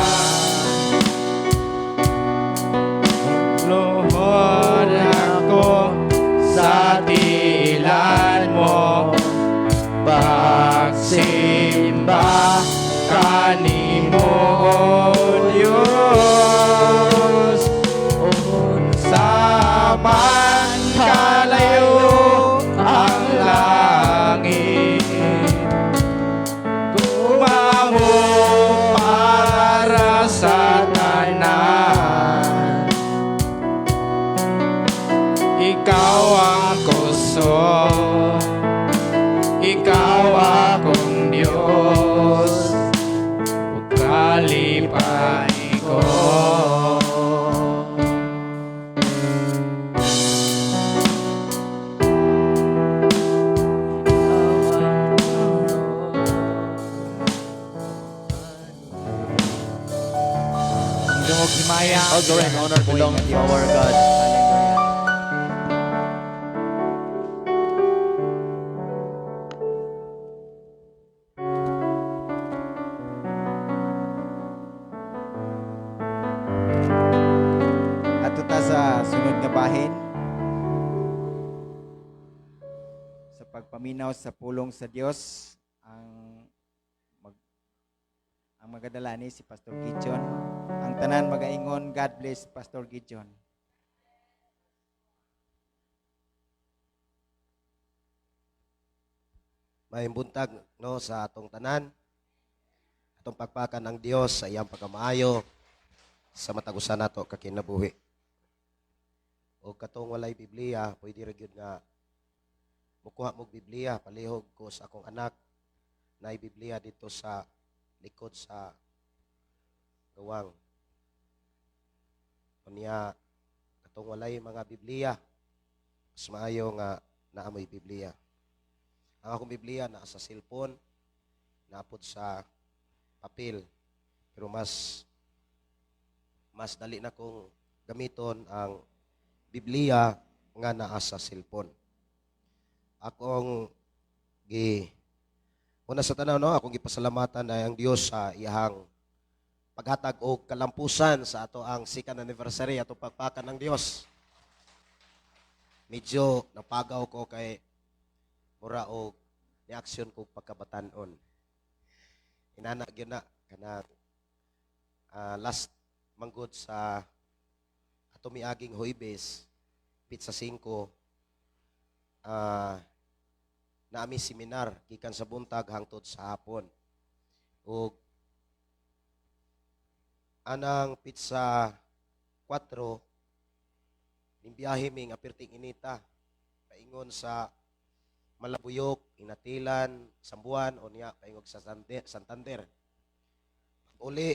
Luhod ako sa tiilan mo. ko. Ikaw akong Diyos ug kalipay ko. Ang dungog himaya. All glory and honor belong to our God. Hallelujah. Adto ta sa sunod nga bahin sa pagpaminaw sa pulong sa Dios. Ang magadala ni si Pastor Gideon. Ang tanan magaingon, "God bless Pastor Gideon." Maayong buntag, no, sa atong tanan. Atong pakpakan ang Dios sa iyang pagkamaayo sa matag usa nato ka kinabuhi. O katong walay Biblia, pwede ra gyud nga mukuha mo Biblia, palihog ko sa akong anak na Biblia dito sa likod sa gawang. Unya katong walay mga Biblia, mas maayo nga naa moy Biblia. Ang akong Biblia naa sa cellphone, naa pod sa papel. Pero mas mas dali na kong gamiton ang Biblia nga naa sa cellphone. Akong gi una sa tanaw, no, akong gipasalamatan ay ang Dios sa iyahang paghatag og kalampusan sa ato ang second anniversary, ato pagpakan ng Dios. Medyo napagaw ko kay mura og ni-aksyon ko pagkabatanon. Inana gyud na kana last manggod sa ato miaging Huwebes, petsa 5, naami seminar gikan sa buntag hangtod sa hapon. Ug anang petsa 4, nimbiyahe mi nga perting inita paingon sa Malabuyok, Inatilan, Sambuan, o niya paingog sa Santander. Pag uli,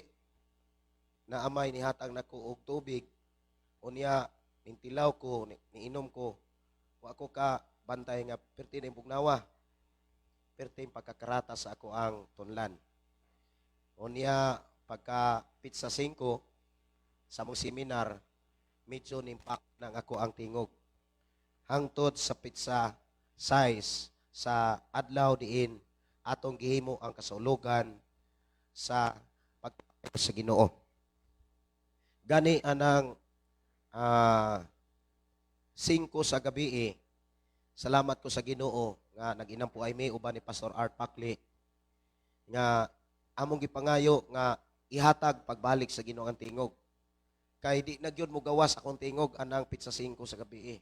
na amay nihatag nako og tubig, o niya nintilaw ko, niinom ko, wa ko ka bantay nga perti na bugnawa, perti pagkakarata sa ako ang tunlan. O niya pagka petsa 5 sa mong seminar, medyo nimpak ng ako ang tingog. Hangtod sa petsa 6 sa adlaw diin atong gihimo ang kasulugan sa pag sa Ginoo. Gani anang 5 sa gabi, salamat ko sa Ginoo nga nag-inampo ay mi uban ni Pastor Art Pakli nga among gipangayo nga ihatag pagbalik sa Ginoo ang tingog. Kay di na gyud mo gawas akong tingog anang petsa 5 sa gabi.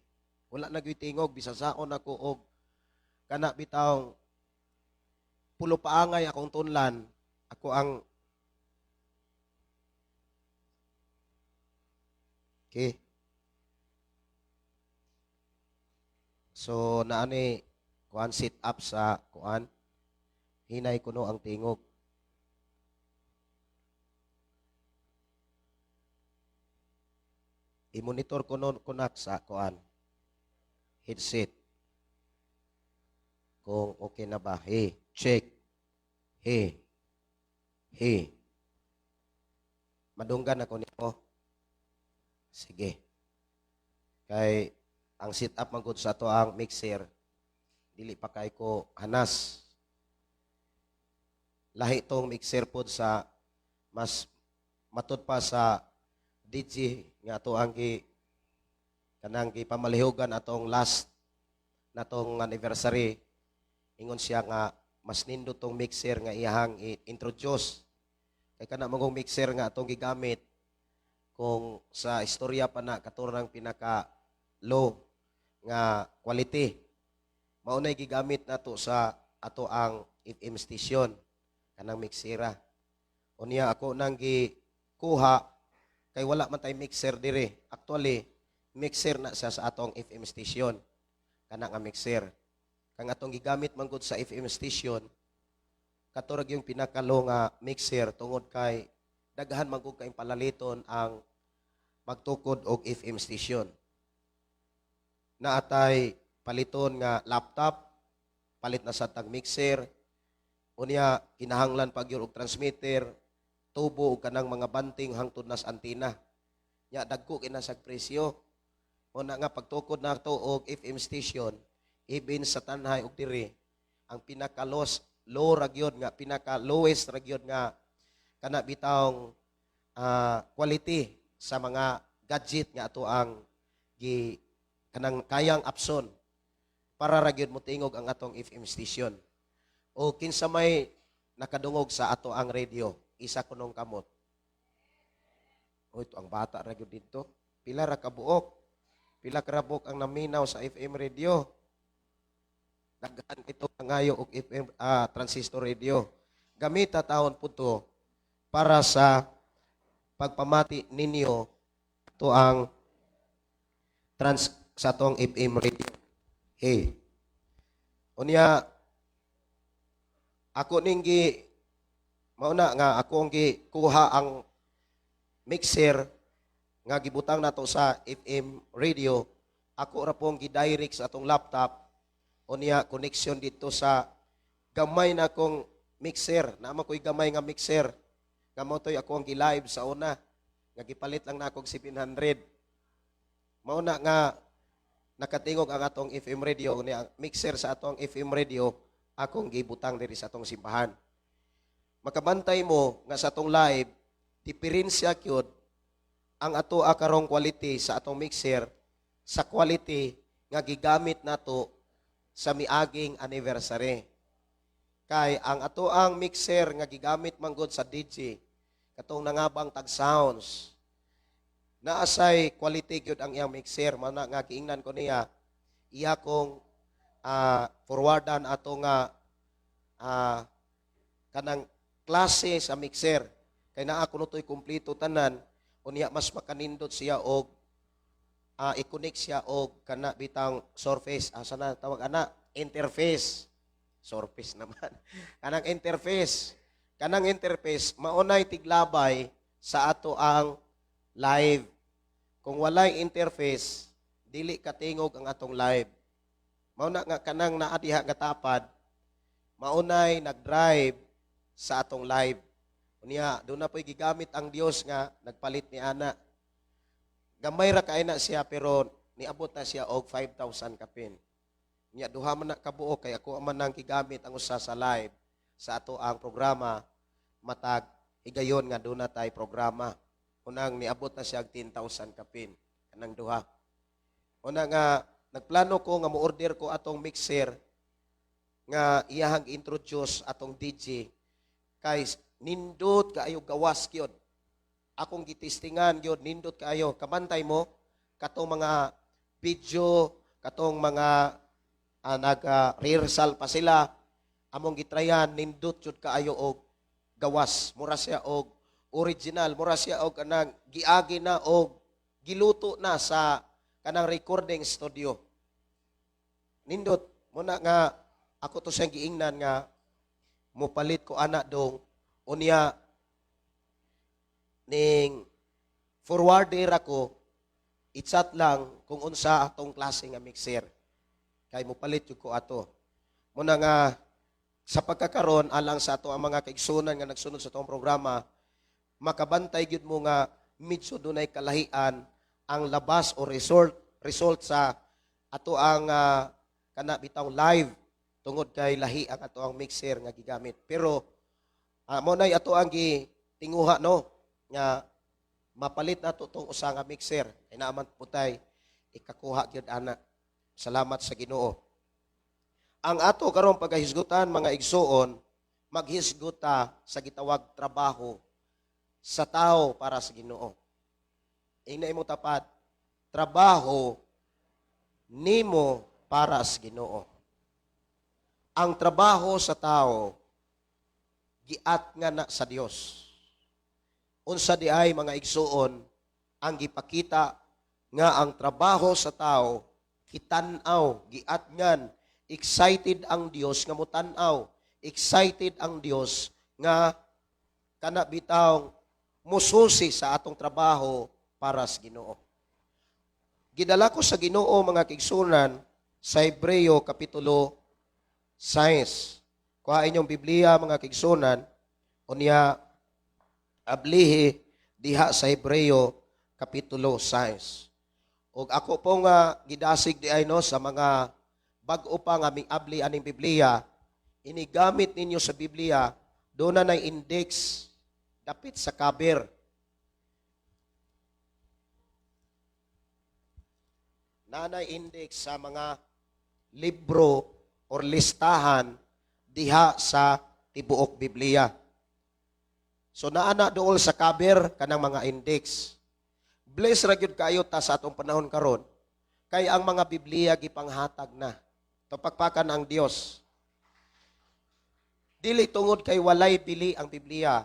Wala na gyud tingog bisan saon ako og kana bitawng pulo paangay akong tunlan, ako ang okay. So naani kuan sit up sa kuan hinay kuno ang tingog. I-monitor kuno kunak sa kuan headset. Kung okay na ba? Hey, check. Hey. Hey. Madunggan ako nito. Sige. Kay ang sit up man gud sa ato ang mixer, dili pa kay ko hanas. Lahi tong mixer pod sa mas matud pa sa DJ nga ato ang gi kanang gipamalihugan atong last natong anniversary. Ingon siya nga mas nindot tong mixer nga iyahang i-introduce. Kay kana mangong mixer nga atong gigamit, kung sa istorya pa na katurang pinaka low nga quality, mao nay gigamit nato sa ato ang FM station kanang mixera. Unya ako nang gikuha kay wala man tay mixer dire. Actually mixer na siya sa atong FM station. kana nga mixer. Kang atong gigamit man gud sa FM station, kato ra yung pinaka-low nga mixer tungod kay daghan man gud kay palaliton ang magtukod og FM station. Naatay paliton nga laptop, palit na sa tag mixer, unya kinahanglan pag yun og transmitter, tubo og kanang mga banting hangtod nas antenna. Nya dagko kina sa presyo. Una nga pagtukod nato og FM station, even sa Tanjay og diri, ang pinaka low ra gyud nga pinaka lowest ra gyud nga kana bitawng quality sa mga gadget nga ato ang gi kanang kayang option para ra gyud motingog ang atong FM station. O kinsa may nakadungog sa ato ang radio, isa kunong kamot. O ito ang bata ra gyud didto. Pila ra kabuok? Pila ka rabok ang naminaw sa FM radio? Daghan ito ngayo og FM transistor radio. Gamita taon po to para sa pagpamati ninyo to ang trans sa atong FM radio. Hey. Unya ako ning gi mauna nga ako ang gi kuha ang mixer nga gibutang nato sa FM radio. Ako ra pong gi-direct sa atong laptop, unya connection dito sa gamay na akong mixer. Naa ko'y gamay nga mixer nga mao to'y ako ang gi-live sa una nga gipalit lang na akong 700. Mao na nga nakatingog ang atong FM radio. Unya ang mixer sa atong FM radio akong gibutang diri sa atong simbahan. Makabantay mo nga sa atong live, diferensya gyud ang ato karong quality sa atong mixer sa quality nga gigamit nato sa miaging anniversary. Kay ang ato ang mixer nga gigamit manggod sa DJ, katong nangabang tag sounds, naasay quality gyud ang iyang mixer. Mana nga giingnan ko niya, iya kong forwardan ato nga kanang klase sa mixer kay naa kuno to'y kumpleto tanan. Unya mas makanindot siya og i-connect siya og kana bitang surface, asa na tawag ana, interface, surface naman, kanang interface. Kanang interface maunay tiglabay sa ato ang live. Kung walay interface, dili katingog ang atong live. Mao na nga kanang naa diha nga tapad maunay nag-drive sa atong live. Unya doon na po'y gigamit ang Dios nga nagpalit ni ana. Gamay ra kay na siya pero niabot na siya og 5,000 kapin. Nya duha man na kabuok kay ako man nang gigamit ang usa sa live sa ato ang programa matag higayon nga doon na tay programa. Unang niabot na siya og 10,000 kapin kanang duha. Una nga nagplano ko nga mo-order ko atong mixer nga iyahang introduce atong DJ kay nindot kaayo gawas gyud. Akong gitestingan gyud, nindot kaayo. Kabantay mo katong mga video, katong mga nag rehearsal pa sila, among gitrayan, nindot jud kaayo og gawas. Mura siya og original, mura siya og kanang giagi na og giluto na sa kanang recording studio. Nindot muna nga ako to siyang giingnan nga mopalit ko ana dong. Unya ning forwarder ako, i-chat lang kung unsa atong klase nga mixer kay mopalit jud ko ato. Muna nga sa pagkakaron, alang sa ato ang mga kaigsunan nga nagsunod sa atong programa, makabantay gyud mo nga medyo dunay kalahian ang labas o result sa ato ang kana bitaw live tungod kay lahi ang ato ang mixer nga gigamit. Pero mo nay ato ang gitinguha, no, nga mapalit nato tong usa nga mixer kay naaman putay ikakuha gyud ana. Salamat sa Ginoo. Ang ato karong pagahisgutan, mga igsuon, maghisguta sa gitawag trabaho sa tao para sa Ginoo. Ingna imo tapat, trabaho nimo para sa Ginoo. Ang trabaho sa tao giat nga na sa Dios. Unsa di ay, mga igsuon, ang gipakita nga ang trabaho sa tao Kitan-aw, giatngan, excited ang Dios nga mutan-aw, excited ang Dios nga kana bitaw mususi sa atong trabaho para sa Ginoo. Gidala ko sa Ginoo, mga kaigsuonan, sa Hebreo kapitulo 6. Kuha inyong Biblia, mga kaigsuonan, unya ablihi diha sa Hebreo kapitulo 6. Og ako po nga gidasig di ay no sa mga bag-o pa nga miabli aning Biblia, inigamit ninyo sa Biblia, doon na index dapit sa cover. Nanay index sa mga libro or listahan diha sa tibuok Biblia. So naa na dool sa cover kanang mga index. Bless ra gyud kaayo ta sa atong panahon karon kay ang mga Biblia gipanghatag na. Tupakpakan ang Dios. Dili tungod kay walay bili ang Biblia,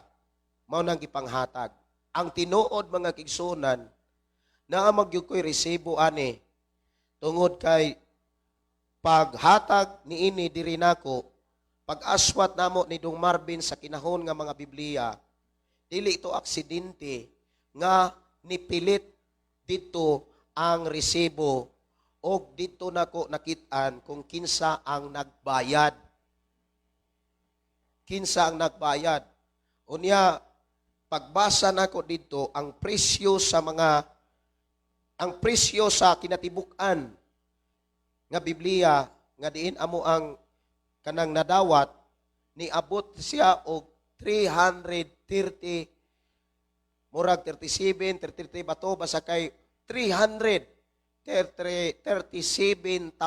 mao nang gipanghatag. Ang tinuod, mga kaigsuonan, naa magyud ko'y resibo ani tungod kay paghatag niini diri nako, pag-aswat namo ni Dong Marvin sa kinahon nga mga Biblia, dili ito aksidente nga nipilit dito ang resibo og dito nako nakit-an kung kinsa ang nagbayad. Kinsa ang nagbayad. Unya pagbasa nako dito ang presyo sa kinatibuk-an nga Biblia nga diin amo ang kanang nadawat, niabot siya og 330, murag 37, 33 bato, basta kay 337,000.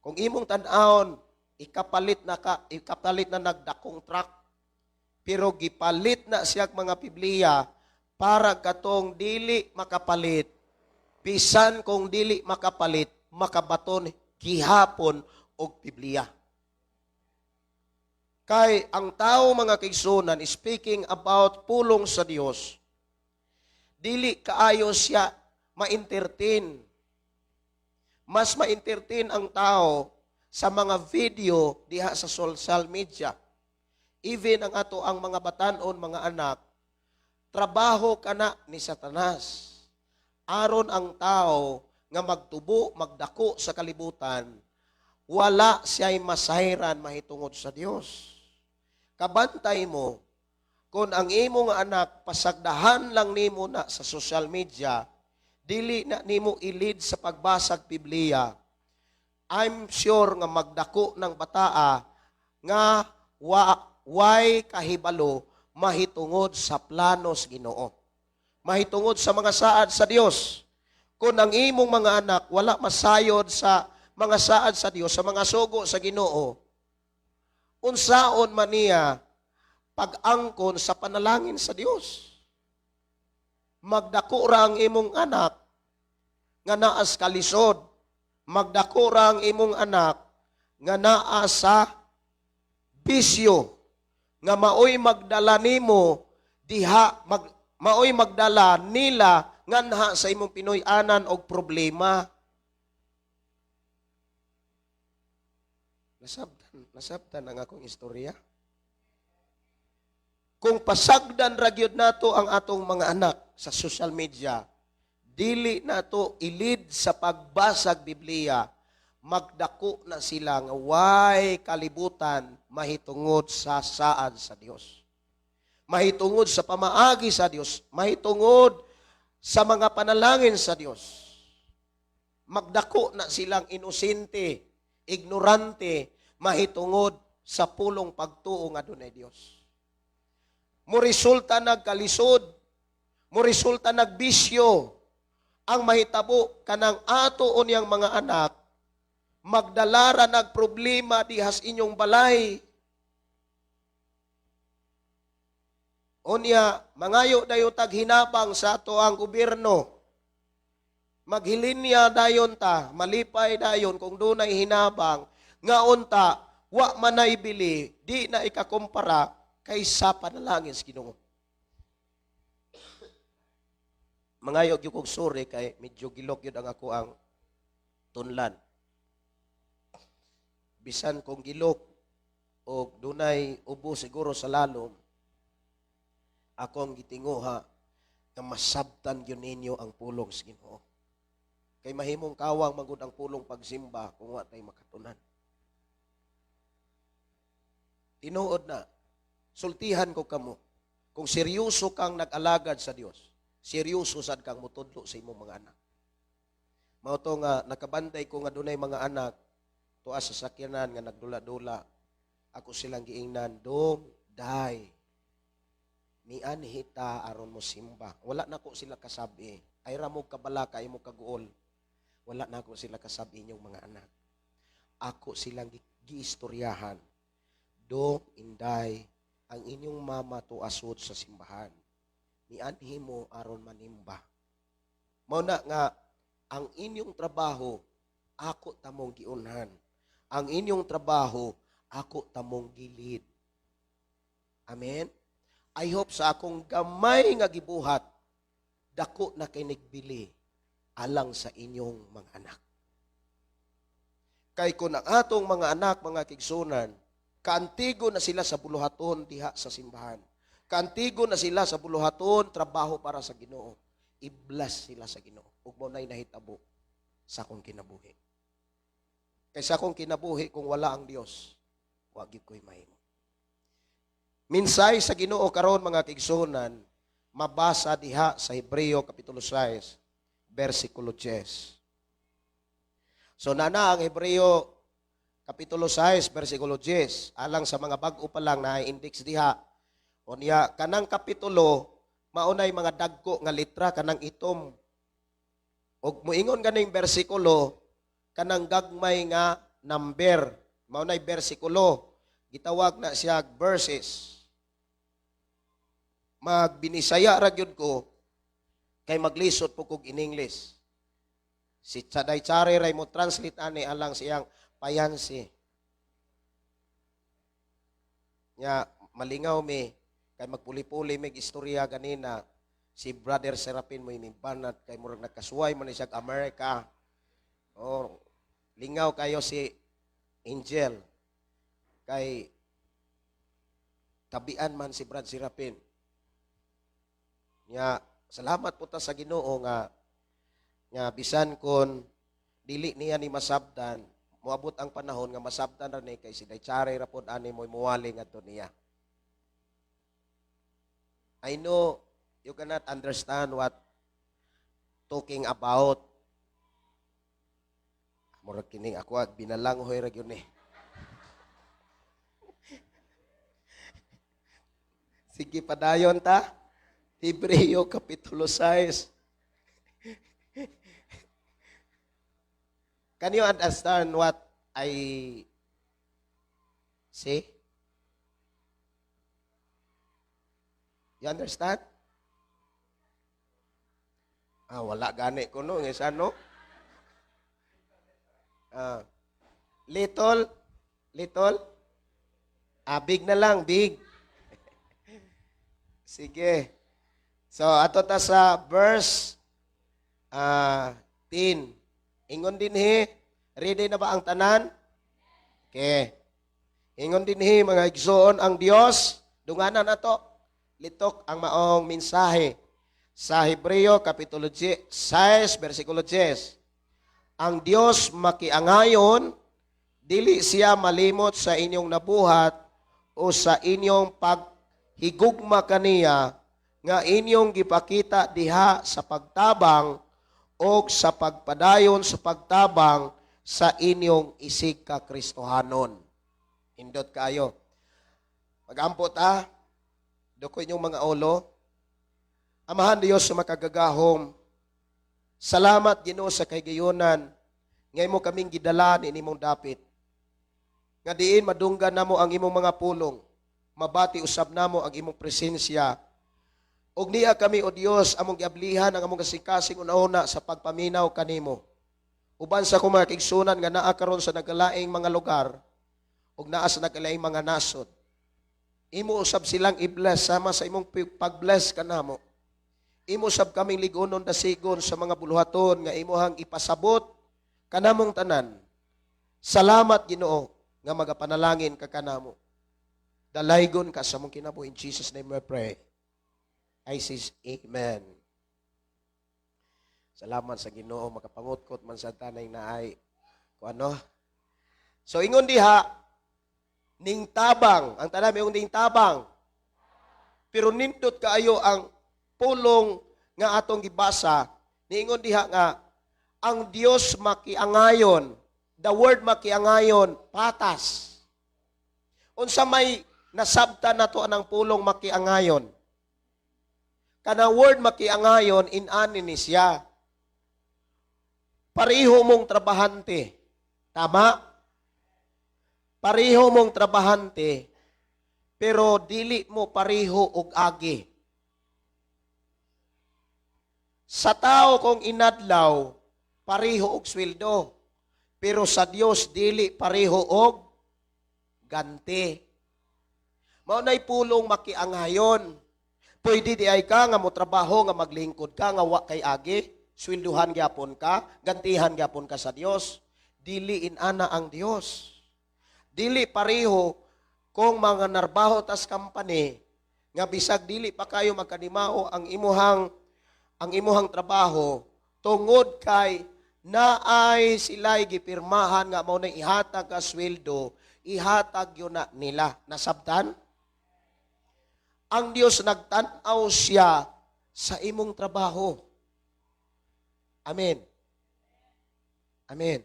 Kung imong tan-awon, ikapalit na ka, ikapalit na nagdakong truck. Pero gipalit na siya mga Biblia para katong dili makapalit, bisan kung dili makapalit, makabaton gihapon og Biblia. Kay ang tao, mga kaigsuonan, speaking about pulong sa Dios, dili kaayo siya ma-entertain. Mas ma-entertain ang tao sa mga video diha sa social media. Even ang ato ang mga batanon, mga anak, trabaho kana ni Satanas. Aron ang tao nga magtubo, magdako sa kalibutan, wala siya'y masayran mahitungod sa Dios. Kabantay mo, kung ang imong anak pasagdahan lang nimo na sa social media, dili na nimo ilid sa pagbasag Biblia, I'm sure nga magdako ng bataa nga way kahibalo mahitungod sa planos Ginoo. Mahitungod sa mga saad sa Dios. Kung ang imong mga anak wala masayod sa mga saad sa Dios, sa mga sugo sa Ginoo, unsaon man niya pag-angkon sa panalangin sa Dios? Magdako ra ang imong anak nga naas kalisod. Magdako ra ang imong anak nga naa sa bisyo nga maoy magdala nimo diha maoy magdala nila nganha sa imong Pinoy-anan og problema. Nasabtan ang akong istorya. Kung pasagdan ra gyud nato ang atong mga anak sa social media, dili nato ilid sa pagbasag Biblia, magdako na sila nga way kalibutan mahitungod sa saad sa Dios. Mahitungod sa pamaagi sa Dios, mahitungod sa mga panalangin sa Dios. Magdako na silang inosente, ignorante, mahitungod sa pulong pagtuo nga dunay Dios. Moresulta nagkalisod, moresulta nagbisyo, ang mahitabo kanang ato unyang mga anak, magdalara nagproblema dihas inyong balay. Unya, mangayo dayon tag hinabang sa ato ang gobyerno. Maghilinya dayon ta, malipay dayon kung dunay hinabang, nga unta, wa man naibili, di na ikakumpara kaysa panalangin sa Ginoo. Mangayo gyud kog sorry kay medyo gilok gyud ang ako ang Tunlan. Bisan kung gilok o dunay ubo siguro sa lalom, akong gitinguha nga masabtan gyud ninyo ang pulong sa Ginoo. Kay mahimong kawang magud ang pulong pagsimba kung wa tay makatunan. Tinuod na, sultihan ko kamo, kung seryoso kang nag-alagad sa Dios, seryoso sad kang mutudlo sa imong mga anak. Mao to nga nakabantay ko nga dunay mga anak tuwa sa sakyanan nga nagdula-dula. Ako silang giingnan, "Dong, day, mianhi ta aron mo simba." Wala na ko sila kasabi. Ay ra mo kabalaka, ay mo kaguol. Wala na ko sila kasabi inyong mga anak. Ako silang giistoryahan. "Dong, inday, ang inyong mama tuasod sa simbahan. Mianhi mo aron manimba." Mao na nga ang inyong trabaho ako tamong giunhan. Ang inyong trabaho ako tamong gilid. Amen. I hope sa akong gamay nga gibuhat dako na kay nagbili alang sa inyong mga anak. Kay kung ang atong mga anak, mga kaigsuonan, kaantigo na sila sa buluhaton diha sa simbahan. Kaantigo na sila sa buluhaton, trabaho para sa Ginoo. I-bless sila sa Ginoo. Ug mao na'y nahitabo sa akong kinabuhi. Kay sa akong kinabuhi, kung wala ang Dios, wa gyud ko'y mahimo. Mensahe sa Ginoo karon, mga kaigsuonan, mabasa diha sa Hebreo kapitulo 6 versikulo 10. So nana ang Hebreo kapitulo 6 versikulo 10 alang sa mga bag-o pa lang na index diha. Unya kanang kapitulo maunay mga dagko nga litra, kanang itom. Og muingon ganing bersikulo, kanang gagmay nga number maunay bersikulo, gitawag na siya verses. Magbinisaya ra gyud ko kay maglisod po kog in English. Si Chaday Chare ray mo translate ani alang siyang payansi. Nya malingaw mi kay magpuli-puli mig istorya ganina, si Brother Serapin mo banat kay murag nakasuway man ni siya Amerika. Oh, lingaw kayo si Angel kay tabian man si Brad Serapin. Nya salamat po ta sa Ginoo nga nga bisan kon dili niya ni masabtan, moabot ang panahon nga masabtan ra ni kay si Daychare ra pod ani mo'y muwali ngadto niya. I know you cannot understand what talking about. Murag kining ako ag binalanghoy ra gyud ni. Sige, padayon ta. Hebreo kapitulo 6. Can you understand what I say? You understand? Ah, wala gani ko no, ngisa no. Ah, little, little. Ah, big na lang, big. Sige. So, ato ta sa verse 10. Ingon dinhi, ready na ba ang tanan? Okay. Ingon dinhi, mga igsoon, ang Dios, dunganan ato. Litok ang maong mensahe sa Hebreo kapitulo 6 versikulo 10. Ang Dios makiangayon, dili siya malimot sa inyong nabuhat o sa inyong paghigugma kaniya nga inyong gipakita diha sa pagtabang o sa pagpadayon sa pagtabang sa inyong isig ka Kristohanon. Indot kayo. Magampo ta, duko inyong mga ulo. Amahan Dios sa makagagahom, salamat Ginoo sa kahigayunan ngay mo kaming gidala ni imong dapit. Nga diin madunggan namo ang imong mga pulong, mabati usab namo ang imong presensya. Ug niya kami, o Dios, among giablihan ang among kasing-kasing una-una sa pagpaminaw kanimo. Uban sa akong mga kaigsunan nga naa karon sa nagalaing mga lugar ug naa sa nagalaing mga nasod. Imo usab silang i-bless sama sa imong pag-bless kanamo. Imo usab kaming ligonon dasigon sa mga buluhaton nga imuhang ipasabot Kanamong tanan. Salamat, Ginoo, nga magapanalangin ka kanamo. Dalaygon ka sa among kinabuhi. In Jesus' name we pray. I says, Amen. Salamat sa Ginoo, makapangutkot man sa tanay na ay kung ano. So ingon diha ning tabang, ang tanan may ning tabang. Pero nindot kaayo ang pulong nga atong gibasa, niingon diha nga ang Dios makiangayon. The word "makiangayon", patas. Unsa may nasabtan nato anang pulong "makiangayon"? Kana word "makiangayon", inani ni siya. Pareho mong trabahante. Tama? Pareho mong trabahante, pero dili mo pareho og agi. Sa tao kung inadlaw, pareho og sweldo. Pero sa Dios dili pareho og ganti. Mao nay pulong "makiangayon". Pwede di ay ka nga mo trabaho nga maglingkod ka nga wa kay agi, swelduhan gyapon ka, gantihan gyapon ka sa Dios. Dili inana ang Dios. Dili pareho kung mga narbaho tas company nga bisag dili pa kayo magkanimao ang imuhang trabaho tungod kay naay sila'y gipirmahan nga mao na ihatag ka sweldo, ihatag yun na nila. Nasabtan? Ang Dios nagtan-aw siya sa imong trabaho. Amen. Amen.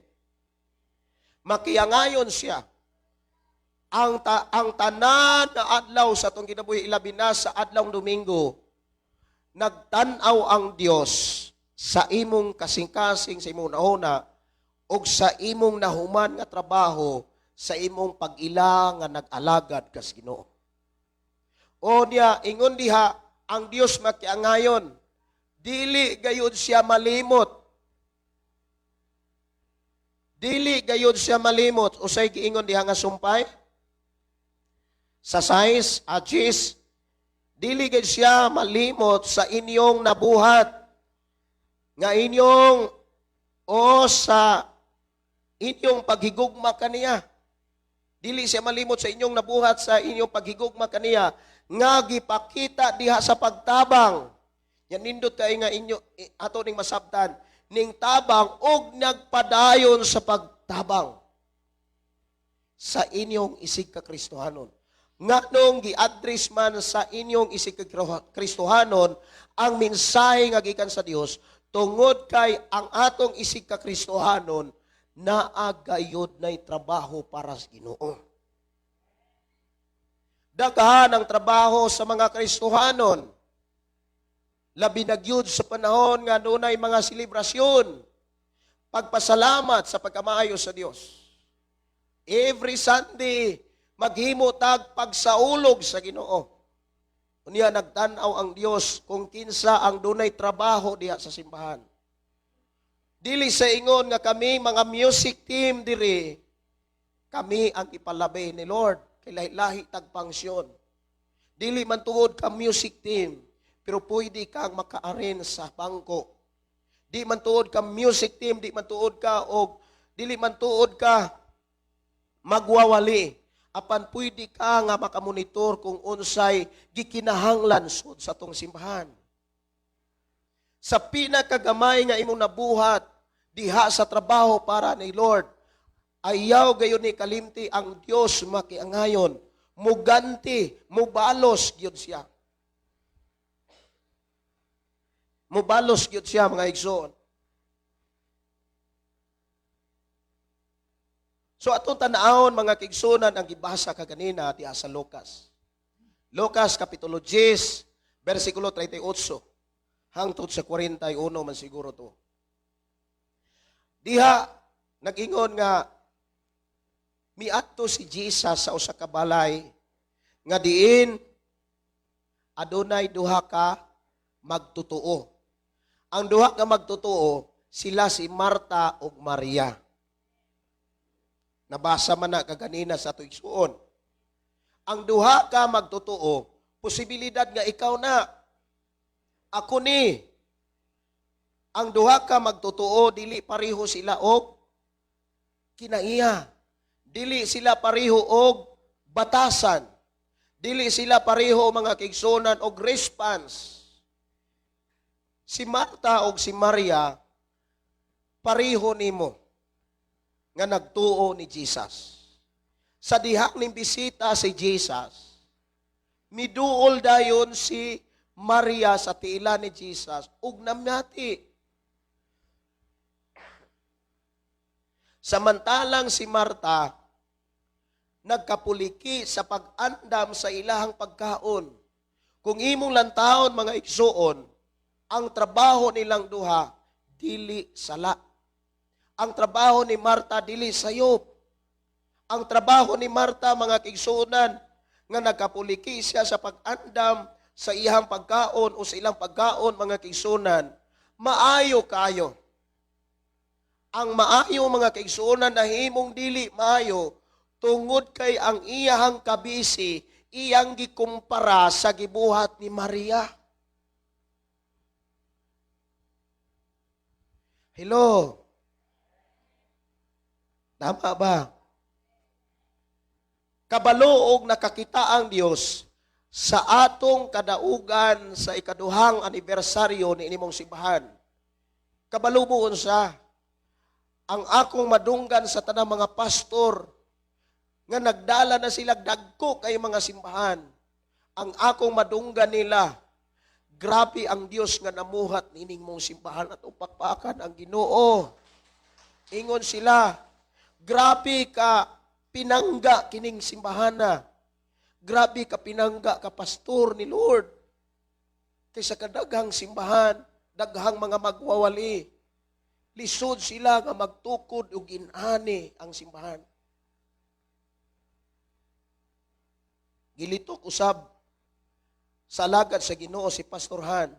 Makiangayon siya. Ang tanan na adlaw sa atong kinabuhi, ilabi na sa adlaw Domingo, nagtan-aw ang Dios sa imong kasing-kasing, sa imong nahuna ug sa imong nahuman nga trabaho, sa imong pag-ila nga nag-alagad kas Ginoo. O niya, ingon diha, ang Dios makiangayon. Dili gayud siya malimot. Dili gayud siya malimot. Unsay giingon diha nga sumpay? Sa 6, achis, dili gayud siya malimot sa inyong nabuhat nga inyong o sa inyong paghigugma kaniya. Dili siya malimot sa inyong nabuhat sa inyong paghigugma kaniya nga gipakita diha sa pagtabang. Yan, nindot kay nga inyo ato ning masabtan ning tabang og nagpadayon sa pagtabang sa inyong isig ka Kristohanon. Nganong gi-address man sa inyong isig ka Kristohanon ang mensahe nga gikan sa Dios? Tungod kay ang atong isig ka Kristohanon naa gayud nay trabaho para sa Ginoo. Daghan ang trabaho sa mga Kristohanon. Labi na gyud sa panahon nga dunay mga selebrasyon. Pagpasalamat sa pagkamaayo sa Dios. Every Sunday, maghimo tag pagsaulog sa Ginoo. Unya nagtan-aw ang Dios kung kinsa ang dunay trabaho diha sa simbahan. Dili sa ingon nga kami mga music team diri, kami ang ipalabi ni Lord kay lahi-lahi tag function. Dili man tungod ka music team, pero pwede kang maka-arrange sa bangko. Di man tuod ka music team, di man tuod ka og dili man tuod ka magwawali. Apan pwede ka nga makamonitor kung unsay gikinahanglan sud sa tong simbahan. Sa pinakagamay nga imong nabuhat diha sa trabaho para ni Lord, ayaw gayon ni kalimti, ang Dios makiangayon, muganti, mubalos gyud siya. Mubalos gyud siya, mga igsoon. So atong tan-awon, mga kaigsuonan, ang gibasa kaganina diha sa Lucas. Lucas kapitulo 10 versikulo 38 hangtod sa 41 man siguro to. Diha nag-ingon nga miadto si Jesus sa usa ka balay nga diin adunay duha ka magtotoo. Ang duha ka magtotoo sila si Marta ug Maria. Nabasa man na kaganina sa ato igsuon. Ang duha ka magtotoo, posibilidad nga ikaw na. Ako ni. Ang duha ka magtotoo, dili pareho sila og Kinaiya. Dili sila pareho og batasan. Dili sila pareho, mga kaigsuonan, og response. Si Marta og si Maria pareho nimo nga nagtuo ni Jesus. Sa dihang ning bisita si Jesus, miduol dayon si Maria sa tiila ni Jesus ug namati. Samantalang si Marta nagkapuliki sa pag-andam sa ilahang pagkaon. Kung imong lantawon, mga igsuon, ang trabaho nilang duha dili sala. Ang trabaho ni Marta dili sayop. Ang trabaho ni Marta, mga kaigsuonan, nga nagkapuliki siya sa pag-andam sa iyang pagkaon o sa ilang pagkaon, mga kaigsuonan, maayo kayo. Ang maayo, mga kaigsuonan, nahimong dili maayo tungod kay ang iyahang kabisi iyang gikumpara sa gibuhat ni Maria. Hello? Tama ba? Kabalo og nakakita ang Dios sa atong kadaugan sa ikaduhang anibersaryo ni inimong simbahan. Kabalo mo unsa? Ang akong madunggan sa tanang mga pastor nga nagdala na sila dagko kay mga simbahan. Ang akong madunggan nila, grabe ang Dios nga namuhat nining mong simbahan at upakpakan ang Ginoo. Ingon sila, grabe ka pinangga kining simbahana. Grabe ka pinangga ka pastor ni Lord. Kaysa kadaghang simbahan, daghang mga magwawali. Lisod sila nga magtukod og inani ang simbahan. Gilitok usab sa alagad sa Ginoo si Pastor Han.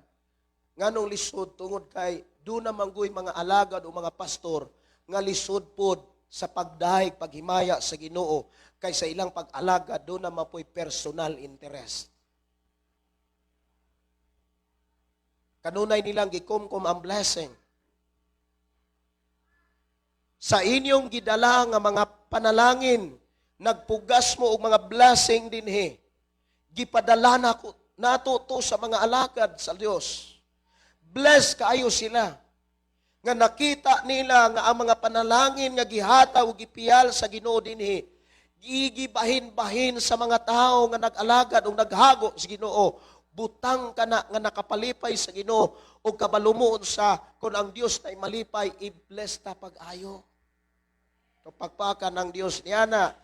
Nganong lisod? Tungod kay do na mangguy mga alagad o mga pastor nga lisod pod sa pagdahig, paghimaya sa Ginoo kay sa ilang pag-alagad do na mapoy personal interest. Kanunay nilang gikumkum ang blessing. Sa inyong gidala nga mga panalangin, nagpugas mo og mga blessing dinhi. Gipadala nako nato to sa mga alagad sa Dios. Bless kaayo sila. Nga nakita nila nga ang mga panalangin nga gihataw ug gipiyal sa Ginoo dinhi, gigibahin-bahin sa mga tawo nga nag-alagad ug naghago sa Ginoo. Butang kana nga nakapalipay sa Ginoo ug kabalumuon sa kung ang Dios nay malipay, i-bless ta pag-ayo. Kapagpakan ng Dios niya na.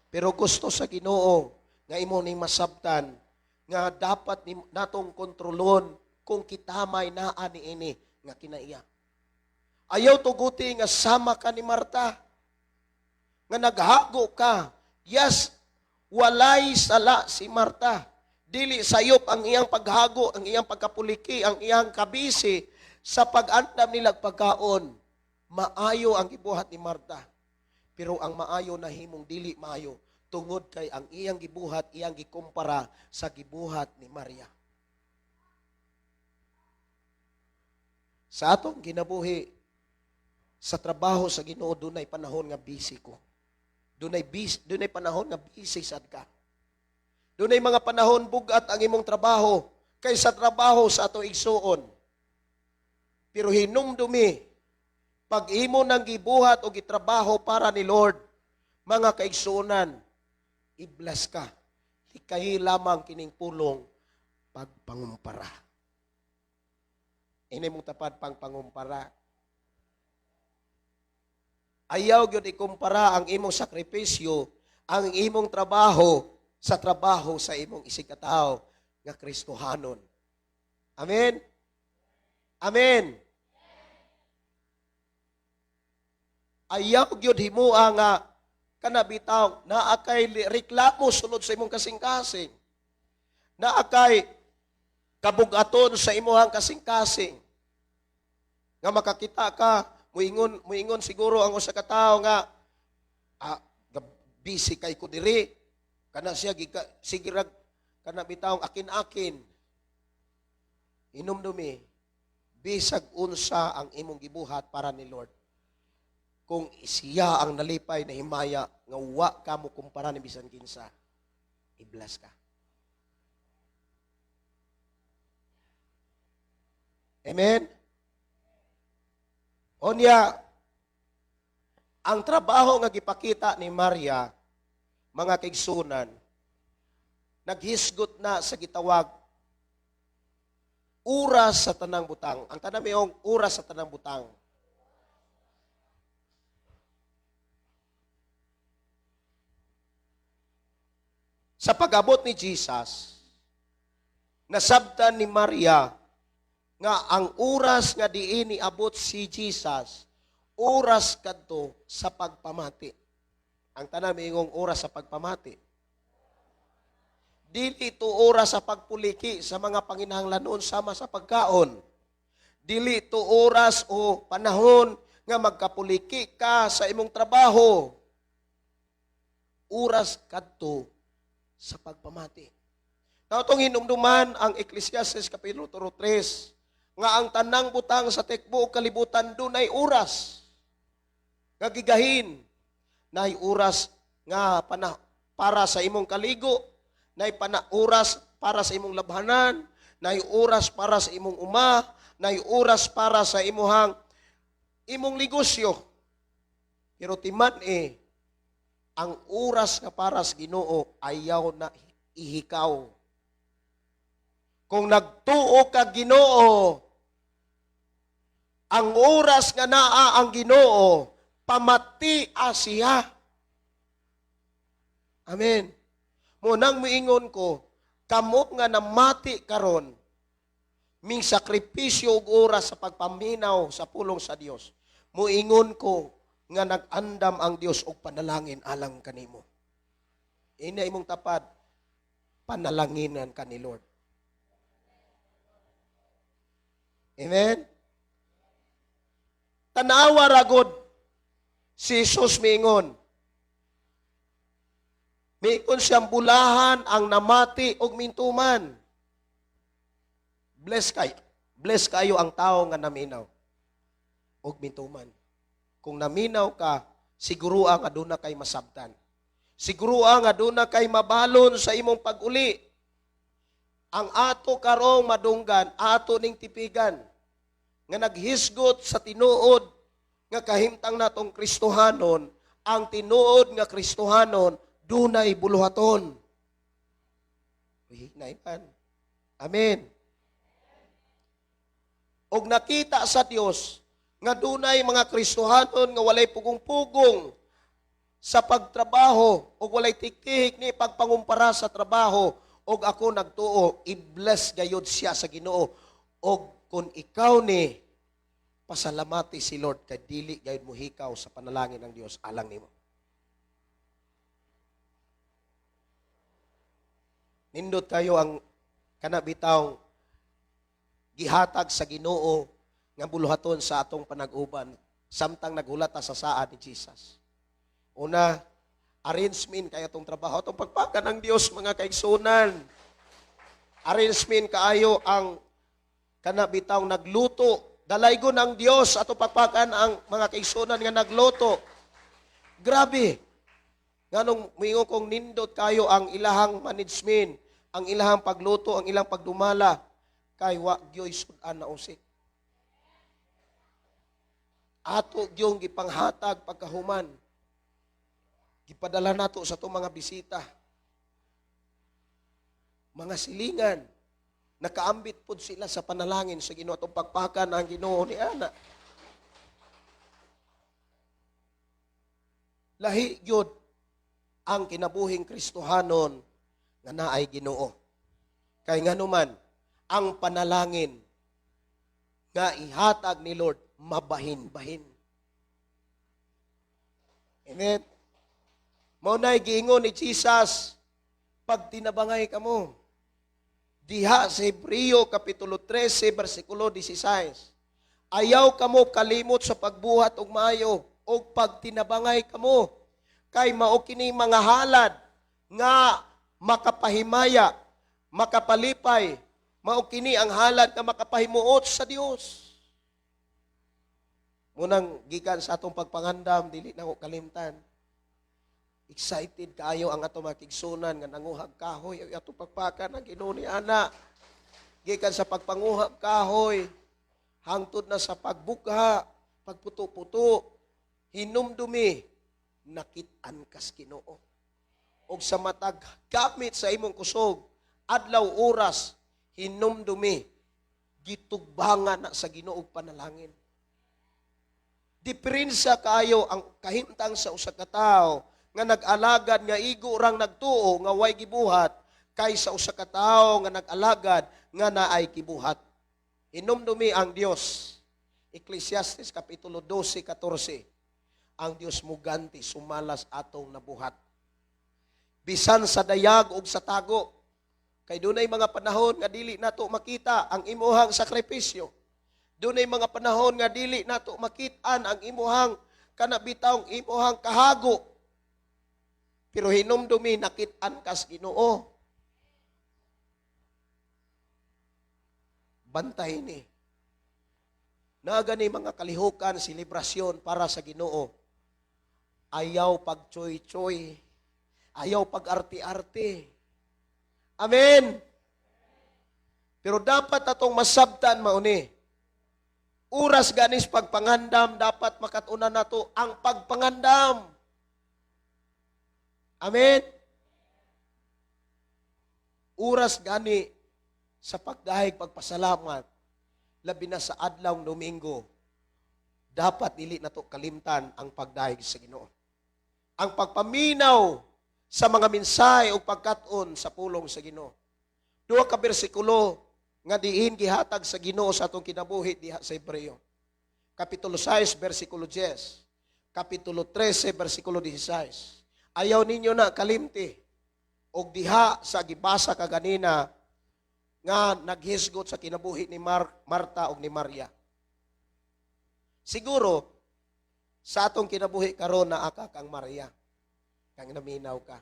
Pero gusto sa Ginoo nga imo ning masabtan nga dapat natong kontrolon kung kita may naa niini nga kinaiya. Ayaw tuguti nga sama ka ni Marta, nga naghago ka. Yes, walay sala si Marta. Dili sayop ang iyang paghago, ang iyang pagkapuliki, ang iyang kabisi sa pag-andam nilag pagkaon. Maayo ang gibuhat ni Marta. Pero ang maayo na himong dili maayo tungod kay ang iyang gibuhat, iyang gikumpara sa gibuhat ni Maria. Sa atong kinabuhi, sa trabaho sa Ginoo, dunay panahon nga busy ko. Dunay panahon nga busy sad ka. Dunay mga panahon bugat ang imong trabaho kaysa trabaho sa atong igsuon. Pero hinumdumi, pag imo nang gibuhat o gitrabaho para ni Lord, mga kaigsuonan, i-bless ka. Likayi lamang kining pulong pagpangumpara. Ini mong tapad pang pangumpara. Ayaw gyud ikumpara ang imong sakripisyo, ang imong trabaho sa trabaho sa imong isigkatawo nga Kristohanon. Amen? Amen. Ayaw gyud himua nga kana bitaw naa kay reklamo sulod sa imong kasing-kasing. Naa kay kabugaton sa imuhang kasing-kasing. Nga makakita ka, muingon siguro ang usa ka tawo nga busy kay ko diri. Kana siya sige rag kana bitaw akin-akin. Hinumdumi, bisag unsa ang imong gibuhat para ni Lord. Kung siya ang nalipay na himaya nga wa ka mo kumpara ni bisan kinsa, i-bless ka. Amen? Onya, ang trabaho nga gipakita ni Maria, mga kaigsunan, naghisgot na sa gitawag oras sa tanang butang. Ang tanang mayong oras sa tanang butang. Sa pag-abot ni Jesus, nasabtan ni Maria nga ang oras nga diin niabot si Jesus, oras kadto sa pagpamati. Ang tanan miingong oras sa pagpamati. Dili to oras sa pagpuliki sa mga panginahanglanon sama sa pagkaon. Dili to oras o panahon nga magkapuliki ka sa imong trabaho. Oras kadto sa pagpamati. Natong hinumduman ang Ecclesiastes Kapitulo 3, nga ang tanang butang sa tekbo o kalibutan dunay oras nga gigahin, nay oras nga para sa imong kaligo, nay oras para sa imong labhanan, nay oras para sa imong uma, nay oras para sa imuhang imong negosyo. Pero timan ang oras nga para sa Ginoo ayaw na ihikaw. Kung nagtuo ka Ginoo, ang oras nga naa ang Ginoo, pamati siya. Amen. Munang miingon ko, kamo nga namati karon, ming sakripisyo og oras sa pagpaminaw sa pulong sa Dios. Muingon ko nga nag-andam ang Dios og panalangin alang kanimo. Ina imong tapad, panalanginan ka ni Lord. Amen? Tanawa ragod si Jesus miingon. Miingon siyang bulahan ang namati og mintuman. Bless kayo. Bless kayo ang tao nga naminaw og mintuman. Kung naminaw ka, siguro ang aduna kay masabtan. Siguro ang aduna kay mabalon sa imong pag-uli. Ang ato karong madunggan, ato ning tipigan, nga naghisgot sa tinuod nga kahimtang natong Kristohanon, ang tinuod nga Kristohanon dunay buluhaton. Uy, naipan. Amen. Og nakita sa Dios nga dunay mga Kristohanon nga walay pugong-pugong sa pagtrabaho og walay tiktihik ni pagpangumpara sa trabaho, og ako nagtuo, i-bless gayud siya sa Ginoo. Og kung ikaw ni pasalamati si Lord kay dili gayud mohikaw sa panalangin ng Dios alang nimo. Nindot kayo ang kanabitaw gihatag sa Ginoo nga buluhaton sa atong panag-uban samtang naghulata sa saad ni Jesus. Una, arrangement kay atong trabaho, atong pagpakan ng Dios mga kaigsunan. Arrangement kaayo ang kanabitaw nagluto. Dalaygon ang Dios atong pagpakan ang mga kaigsunan nga nagluto. Grabe. Nganong moingon kong nindot kayo ang ilahang management, ang ilahang pagluto, ang ilang pagdumala, kay wa gyoy sud-an na usik. Ato gyung gipanghatag pagkahuman. Gipadala nato sa atong mga bisita. Mga silingan, nakaambit pod sila sa panalangin sa Ginoo atong pagpakan ang Ginoo ni ana. Lahi gyud ang kinabuhing Kristohanon nga naay Ginoo. Kay nganuman ang panalangin nga ihatag ni Lord mabahin-bahin. Amen. Mao nay giingon ni Jesus, pagtinabangay kamo. Diha sa Hebreo kapitulo 13 bersikulo 16. Ayaw kamo kalimot sa pagbuhat og maayo og pagtinabangay kamo. Kay mao kini mga halad nga makapahimaya, makapalipay, mao kini ang halad nga makapahimuot sa Dios. Munang gikan sa atong pagpangandam, dili na ko kalimtan. Excited kaayo ang atong mga kigsunan nga nanguhag kahoy, ay atong pagpakan ang Ginoo ni ana. Gikan sa pagpanguhag kahoy, hangtod na sa pagbukha, pagputo-puto, hinumdumi, nakit-an kas Ginoo. Og sa matag gamit sa imong kusog, adlaw oras, hinumdumi, gitugbangan na sa Ginoo og panalangin. Diferensya kaayo ang kahimtang sa usa ka tawo nga nag-alagad nga igo rang nagtuo nga way gibuhat kaysa usa ka tawo nga nag-alagad nga naay gibuhat. Hinumdumi ang Dios. Ecclesiastes kapitulo 12:14. Ang Dios muganti sumalas atong nabuhat. Bisan sa dayag ug sa tago, kay dunay mga panahon nga dili nato makita ang imuhang sakripisyo. Dunay mga panahon nga dili nato makit-an ang imuhang kanabitawng imuhang kahago. Pero hinumdumi nakit-an kas Ginoo. Bantay ni. Naa gani mga kalihukan, selebrasyon para sa Ginoo. Ayaw pagchoy-choy. Ayaw pag-arte-arte. Amen. Pero dapat atong masabtan mauni. Oras ganis pagpangandam, dapat makatunan nato ang pagpangandam. Amen. Oras gani sa pagdahig pagpasalamat, labi na sa adlaw Domingo, dapat dili nato kalimtan ang pagdahig sa Ginoo. Ang pagpaminaw sa mga mensahe o pagkat-on sa pulong sa Ginoo. Duha ka bersikulo nga diin gihatag sa Ginoo sa atong kinabuhi diha sa Hebreo. Kapitulo 6 bersikulo 10. Kapitulo 13 bersikulo 16. Ayaw ninyo na kalimti og diha sa gibasa kaganina nga naghisgot sa kinabuhi ni Marta og ni Maria. Siguro sa atong kinabuhi karon naa ka kang Maria, kang naminaw ka.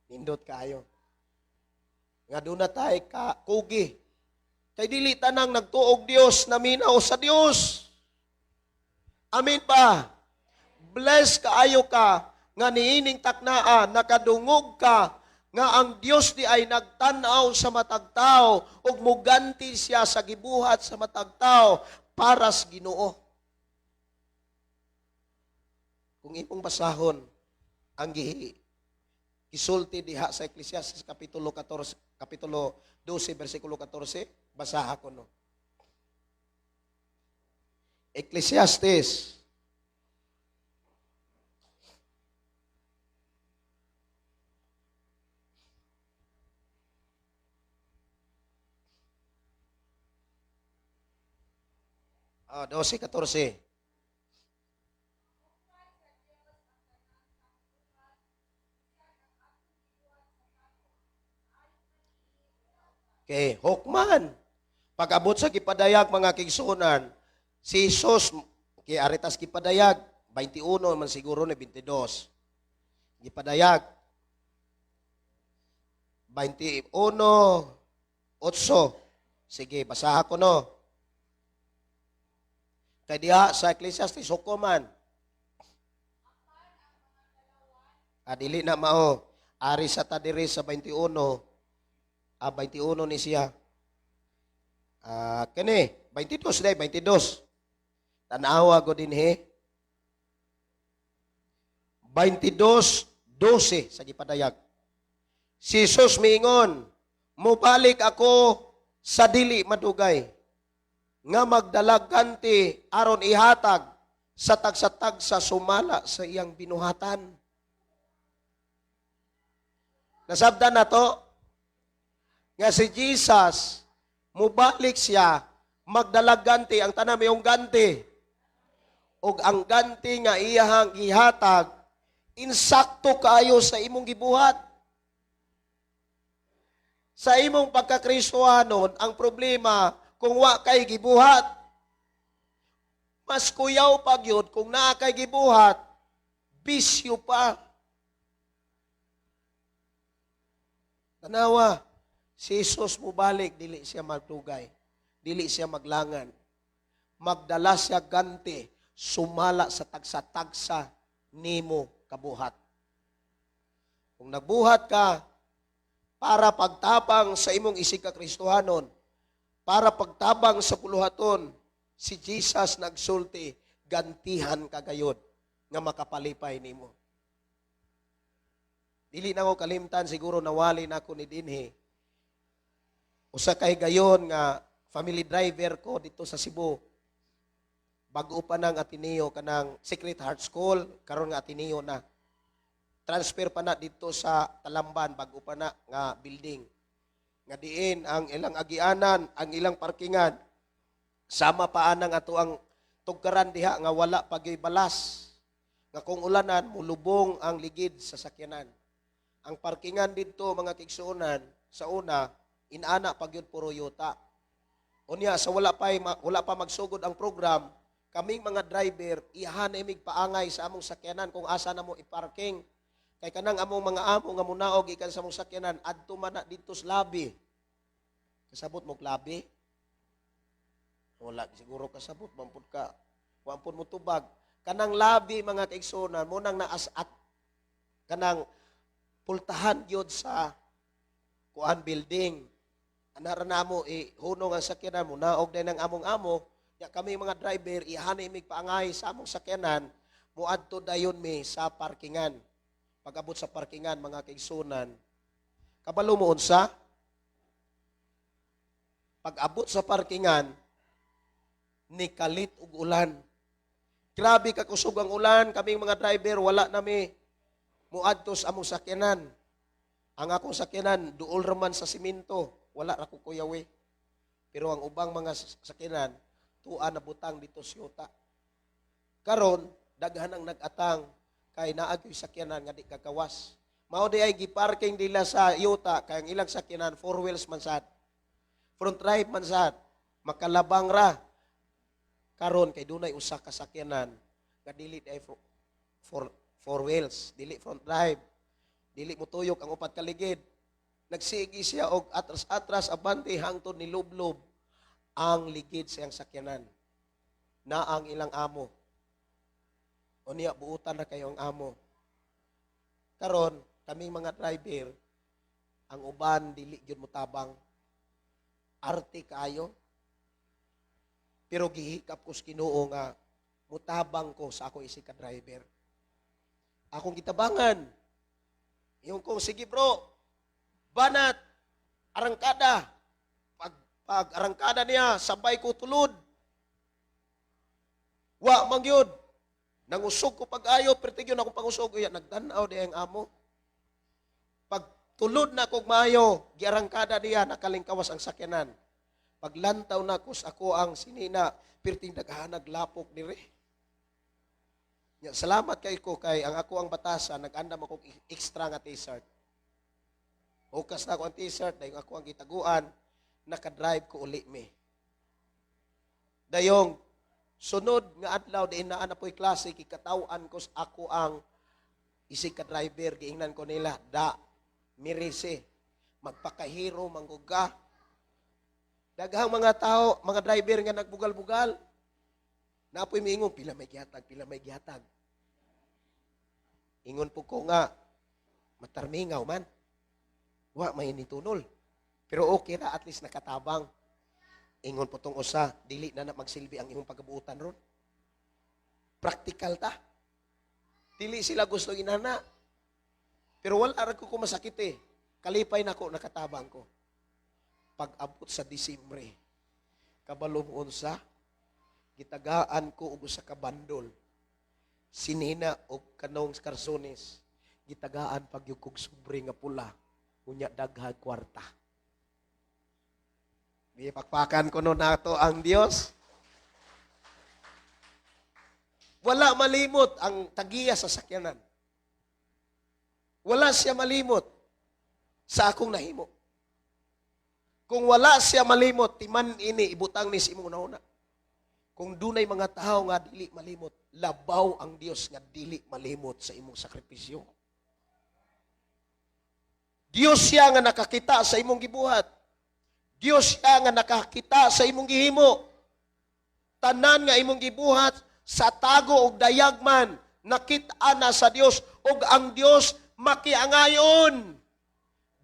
Nindot kaayo. Nga doon na tayo ka kugi. Kay dili tanang nagtuog Dios naminaw sa Dios. Amen ba? Bless kaayo ka nga niining taknaa nakadungog ka nga ang Dios di ay nagtan-aw sa matag tawo ug muganti siya sa gibuhat sa matag tawo para sa Ginoo. Kung imong basahon ang gisulti diha sa Ecclesiastes kapitulo 14, kapitulo 12 bersikulo 14, basaha ko no. Ecclesiastes 12:14. Okay, hukman. Pag-abot sa gipadayag mga kigsunan, si Jesus, kay aritas gipadayag, 21 man siguro ni 22. Gipadayag. 21:8. Sige, basaha ko no. Kay diha sa Ecclesiastes, hukuman. Dili na mao. Ari sa ta diri sa 21. 21 ni siya. Kini, 22 day, 22. Tanawa ko din he. 22:12 sa gipadayag. Si Jesus miingon, mubalik ako sa dili madugay, nga magdalag ganti aron ihatag sa tagsa-tagsa sumala sa iyang binuhatan. Nasabdan na to, nga si Jesus, mubalik siya, magdalag ganti, ang tanan mayong ganti. Og ang ganti nga iyahang gihatag, insakto kaayo sa imong gibuhat. Sa imong pagkakristohanon, ang problema, kung wa kay gibuhat, mas kuyaw pa gyud kung naa kay gibuhat, bisyo pa. Tanawa, si Jesus mubalik, dili siya magdugay, dili siya maglangan. Magdala siya ganti sumala sa tagsa-tagsa nimo kabuhat. Kung nagbuhat ka para pagtabang sa imong isig ka Kristohanon, para pagtabang sa puluhaton, si Jesus nagsulti, gantihan ka gayod nga makapalipay nimo. Dili na ko kalimtan, siguro nawali na ako ni dinhi. Usa kay gayon nga family driver ko dito sa Cebu. Bago pa nang Ateneo, kanang Sacred Heart School, karon nga Ateneo na. Transfer pa na dito sa Talamban, bago pa na nga building. Nga diin ang ilang agianan, ang ilang parkingan, sama pa anang ato ang tugkaran diha nga wala pa gyoy balas. Nga kung ulanan, mulubong ang ligid sa sakyanan. Ang parkingan didto, mga kaigsuonan, sa una, inana pa gyud, puro yuta. Unya sa wala pa magsugod ang program, kaming mga driver iyahan na imig paangay sa among sakyanan kung asa na mo i-parking. Kay kanang among mga amo nga munaog gikan sa among sakyanan, adto man na didto sa labi. Kasabot mo labi? Wala siguro kasabot, mampud ka. Wa pud mo tubag. Kanang labi, mga kaigsuonan, mo nang naas at kanang pultahan gyud sa kuan building. Ana ra namo ihunong ang sakyanan mo naog din ang among amo nya. Kami mga driver, iyahan imig paangay sa among sakyanan, muadto dayon mi sa parkingan. Pag-abot sa parkingan, mga kaigsuonan, kabalo mo unsa? Pag-abot sa parkingan, nikalit og ulan. Grabe ka kusog ang ulan. Kaming mga driver, wala nami muadto sa among sakyanan. Ang akong sakyanan, duol raman sa simento, wala ra ko kuyawi. Pero ang ubang mga sakyanan, tua na butang dito sa yuta. Karon, daghan ang nag-atang kay naa gyoy sakyanan nga di kagawas. Mao di ay giparking nila sa yuta kay ang ilang sakyanan four wheels man sad. Front drive man sad. Makalabang ra. Karon kay dunay usa ka sakyanan nga dili di ay four wheels, dili front drive. Dili motuyok ang upat ka ligid. Nagsigi siya og atras-atras, abante, hangtod nilublob ang ligid sa iyang sakyanan. Na ang ilang amo. Unya buutan na kayo ang amo. Karon, kaming mga driver, ang uban dili gyud motabang. Arte kaayo. Pero gihikap ko sa Ginoo nga mutabang ko sa ako isig ka driver. Akong gitabangan. Yung kong, "Sige bro, banat, arangkada." Pag arangkada niya, sabay ko tulod. Wa man gyud. Nangusog ko pag-ayo, perti gyud akong pangusog, uya nagtan-aw di ang amo. Pag tulod na kog maayo, giarangkada niya, nakalingkawas ang sakyanan. Paglantaw na ko sa ako ang sinina, perting daghanag lapok dire. Ya, salamat kay ko kay ang ako ang batasa, nag-andam ako extra nga t-shirt. Hukas na ako ang t-shirt, dahil ako ang gitaguan, nakadrive ko uli mi. Dayong sunod nga adlaw, diin naa na po'y klase, kikataw-an ko sa ako ang isig ka driver, giingnan ko nila, "Da, mirise, magpakahiro, mangguga." Daghang mga tao, mga driver nga nagbugal-bugal. Napoy miingon, "Pila may gihatag, pila may gihatag?" Ingon po ko nga, matarmingaw man. Wa may nitunol. Pero okay ra, at least nakatabang. Ingon po tong usa, "Dili na na magsilbi ang imong pagabuotan ron. Practical ta." Dili sila gusto inana. Pero wala ra ko masakit eh. Kalipay nako, nakatabang ko. Pag-abot sa Disyembre, kabalo mo unsa, gitagaan ko og usa ka bandol. Sinina og kanong karsones, gitagaan pag kog sobre nga pula, unya daghang kwarta. Di pakpakan ko no nato ang Dios. Wala malimot ang tagiya sa sakyanan. Wala siya malimot sa akong nahimo. Kung wala siya malimot, timan ini ibutang ni sa imong una. Kung dunay mga tao nga dili malimot, labaw ang Dios nga dili malimot sa imong sakripisyo. Dios siya nga nakakita sa imong gibuhat. Dios siya nga nakakita sa imong gihimo. Tanan nga imong gibuhat sa tago og dayag man, nakit-an na sa Dios ug ang Dios makiangayon.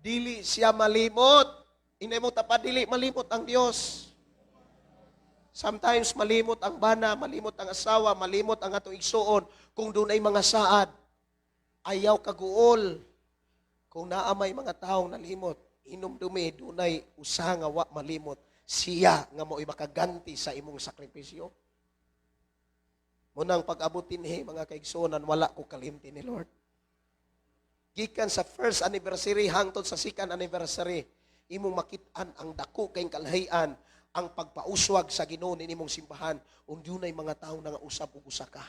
Dili siya malimot. Inay mo tapad, dili malimot ang Dios. Sometimes malimot ang bana, malimot ang asawa, malimot ang atong igsuon kung dunay mga saad. Ayaw kaguol. Kung naa may mga taong nalimot, hinumdumi dunay usa nga wa malimot, siya nga mo'y makaganti sa imong sakripisyo. Munang pag-abot dinhi, mga kaigsuonan, wala ko kalimti ni Lord. Gikan sa first anniversary hangtod sa second anniversary, imong makit-an ang dako kay kalahian ang pagpauswag sa Ginoo ni imong simbahan ug dunay mga tawo nga usab og usa ka.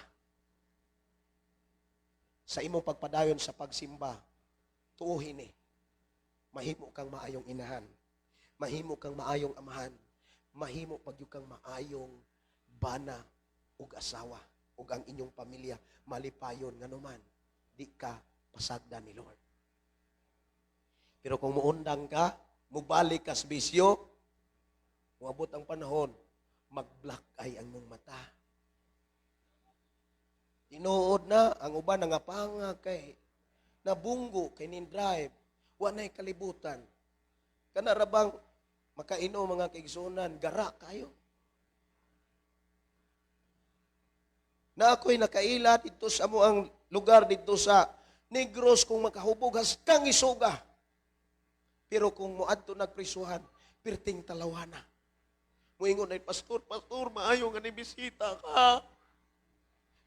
Sa imong pagpadayon sa pagsimba, tuohin ni mahimo kang maayong inahan, mahimo kang maayong amahan, mahimo pagyud kang maayong bana ug asawa ug ang inyong pamilya malipayon, nganuman di ka pasagda ni Lord. Pero kung muundang ka, mubalik ka sa bisyo, muabot ang panahon, mag-black eye ang mong mata. Tinuod na, ang uban nangapanga kay nabunggo kay nin drive, wa na'y kalibutan. Kana ra bang makainom, mga kaigsuonan, gara kayo. Na ako'y nakaila dito sa amo ang lugar dito sa Negros, kung makahubog kang isuga. Pero kung moadto nagprisuhan, pirting talawana. Muingon ay, "Pastor, pastor, maayo nga ni bisita ka.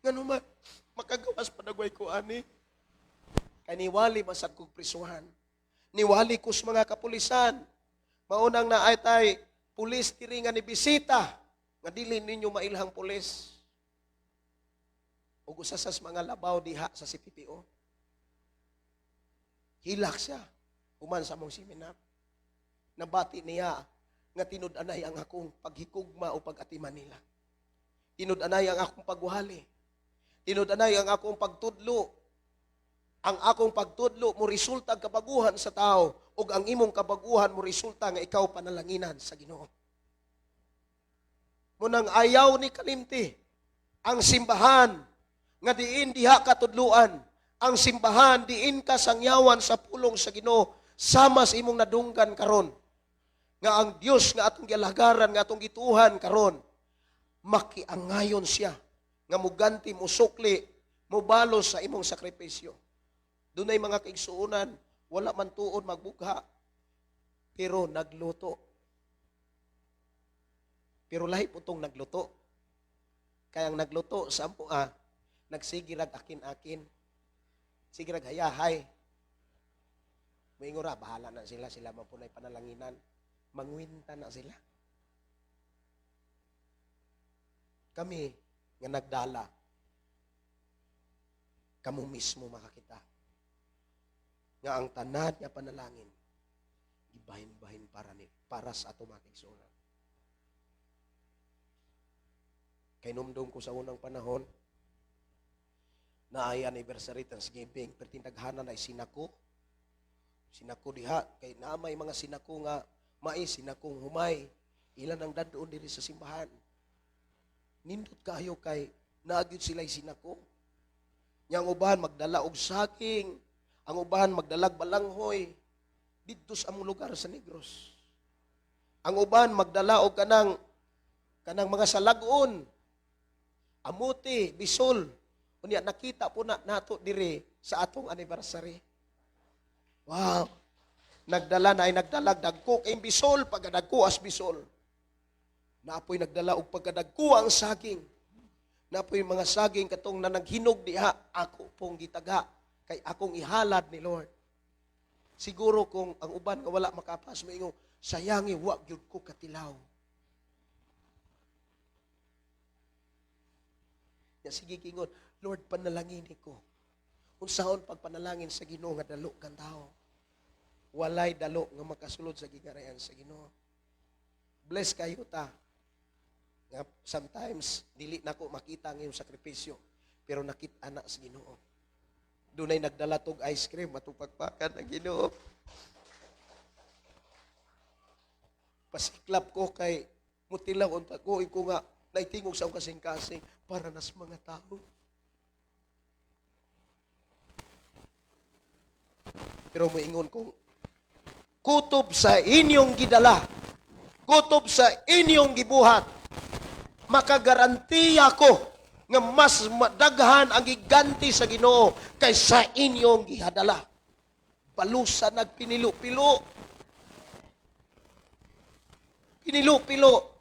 Ngano man, makagawas panagway ko ani. Kay niwali masad kog prisuhan. Niwali ko sa mga kapulisan. Maunang na ay tay, pulis diri nga ni bisita, nga dili ninyo mailhang pulis. Ug usa sa mga labaw diha sa CPPO. Hilak siya human sa among seminar. Nabati niya nga tinud-anay ang akong paghikugma o pag-atiman nila. Tinud-anay ang akong pagwali. Tinud-anay ang akong pagtudlo. Ang akong pagtudlo mo resulta kabaguhan sa tao ug ang imong kabaguhan mo resulta nga ikaw panalanginan sa Ginoo. Munang ayaw ni kalimti ang simbahan nga diin diha katudluan, ang simbahan diin ka sangyawan sa pulong sa Ginoo, sama sa imong nadunggan karon nga ang Dios nga atong gialagaran, nga atong gituhan karon, makiangayon siya nga muganti, musukli, mubalos sa imong sakripisyo. Dunay mga kaigsuonan wala man tuod magbugha pero nagluto. Pero lahi po tong nagluto. Kaya ang nagluto sa ampo nagsigirag akin-akin. Sigirag hayahay. Moingon ra, bahala na sila, sila man po na'y panalanginan. Mangwinta na sila. Kami nga nagdala, kamo mismo makakita nga ang tanan nga panalangin gibahin-bahin para sa ato mga kaigsuonan. Kay numdum ko sa unang panahon na ay anniversary Thanksgiving, perting taghanan ay sinako. Sinako diha kay naa may mga sinako nga mais, sinakong humay, ilan ang dadon diri sa simbahan. Nindot kayo kay naagyud sila'y sinako. Nya ang uban magdala og saging, ang uban magdalag balanghoy didto sa among lugar sa Negros. Ang uban magdala og kanang mga salag-on, amuti, bisol. Unya nakita po na nato diri sa atong anniversary. Wow. Nagdala na ay nagdalag dagko kay bisol, pagkadagko as bisol. Naapoy nagdala og pagkadagko ang saging. Naapoy mga saging katong na naghinog diha, ako pong gitaga kay akong ihalad ni Lord. Siguro kung ang uban nga wala makapas moingon, sayangi wa gyud ko katilaw. Ya sige kingon, Lord, panalangin ko. Unsaon pagpanalangin sa Ginoo nga dalo kang tao? Walay dalo nga makasulod sa gigarayan sa Ginoo. Bless kayo ta. Nga sometimes dili nako makita ang iyong sakripisyo, pero nakit-a na sa Ginoo. Dunay nagdala tog ice cream matupagpakan ang Ginoo. Pasiklap ko kay mutilaw unta ko iko nga Naitingog sa akong kasing-kasing para nas mga tao. Pero moingon kong, kutob sa inyong gidala, kutob sa inyong gibuhat, makagarantiya ko nga mas madaghan ang giganti sa Ginoo kaysa inyong gihadala. Balusa nagpinilo-pilo. Pinilo-pilo.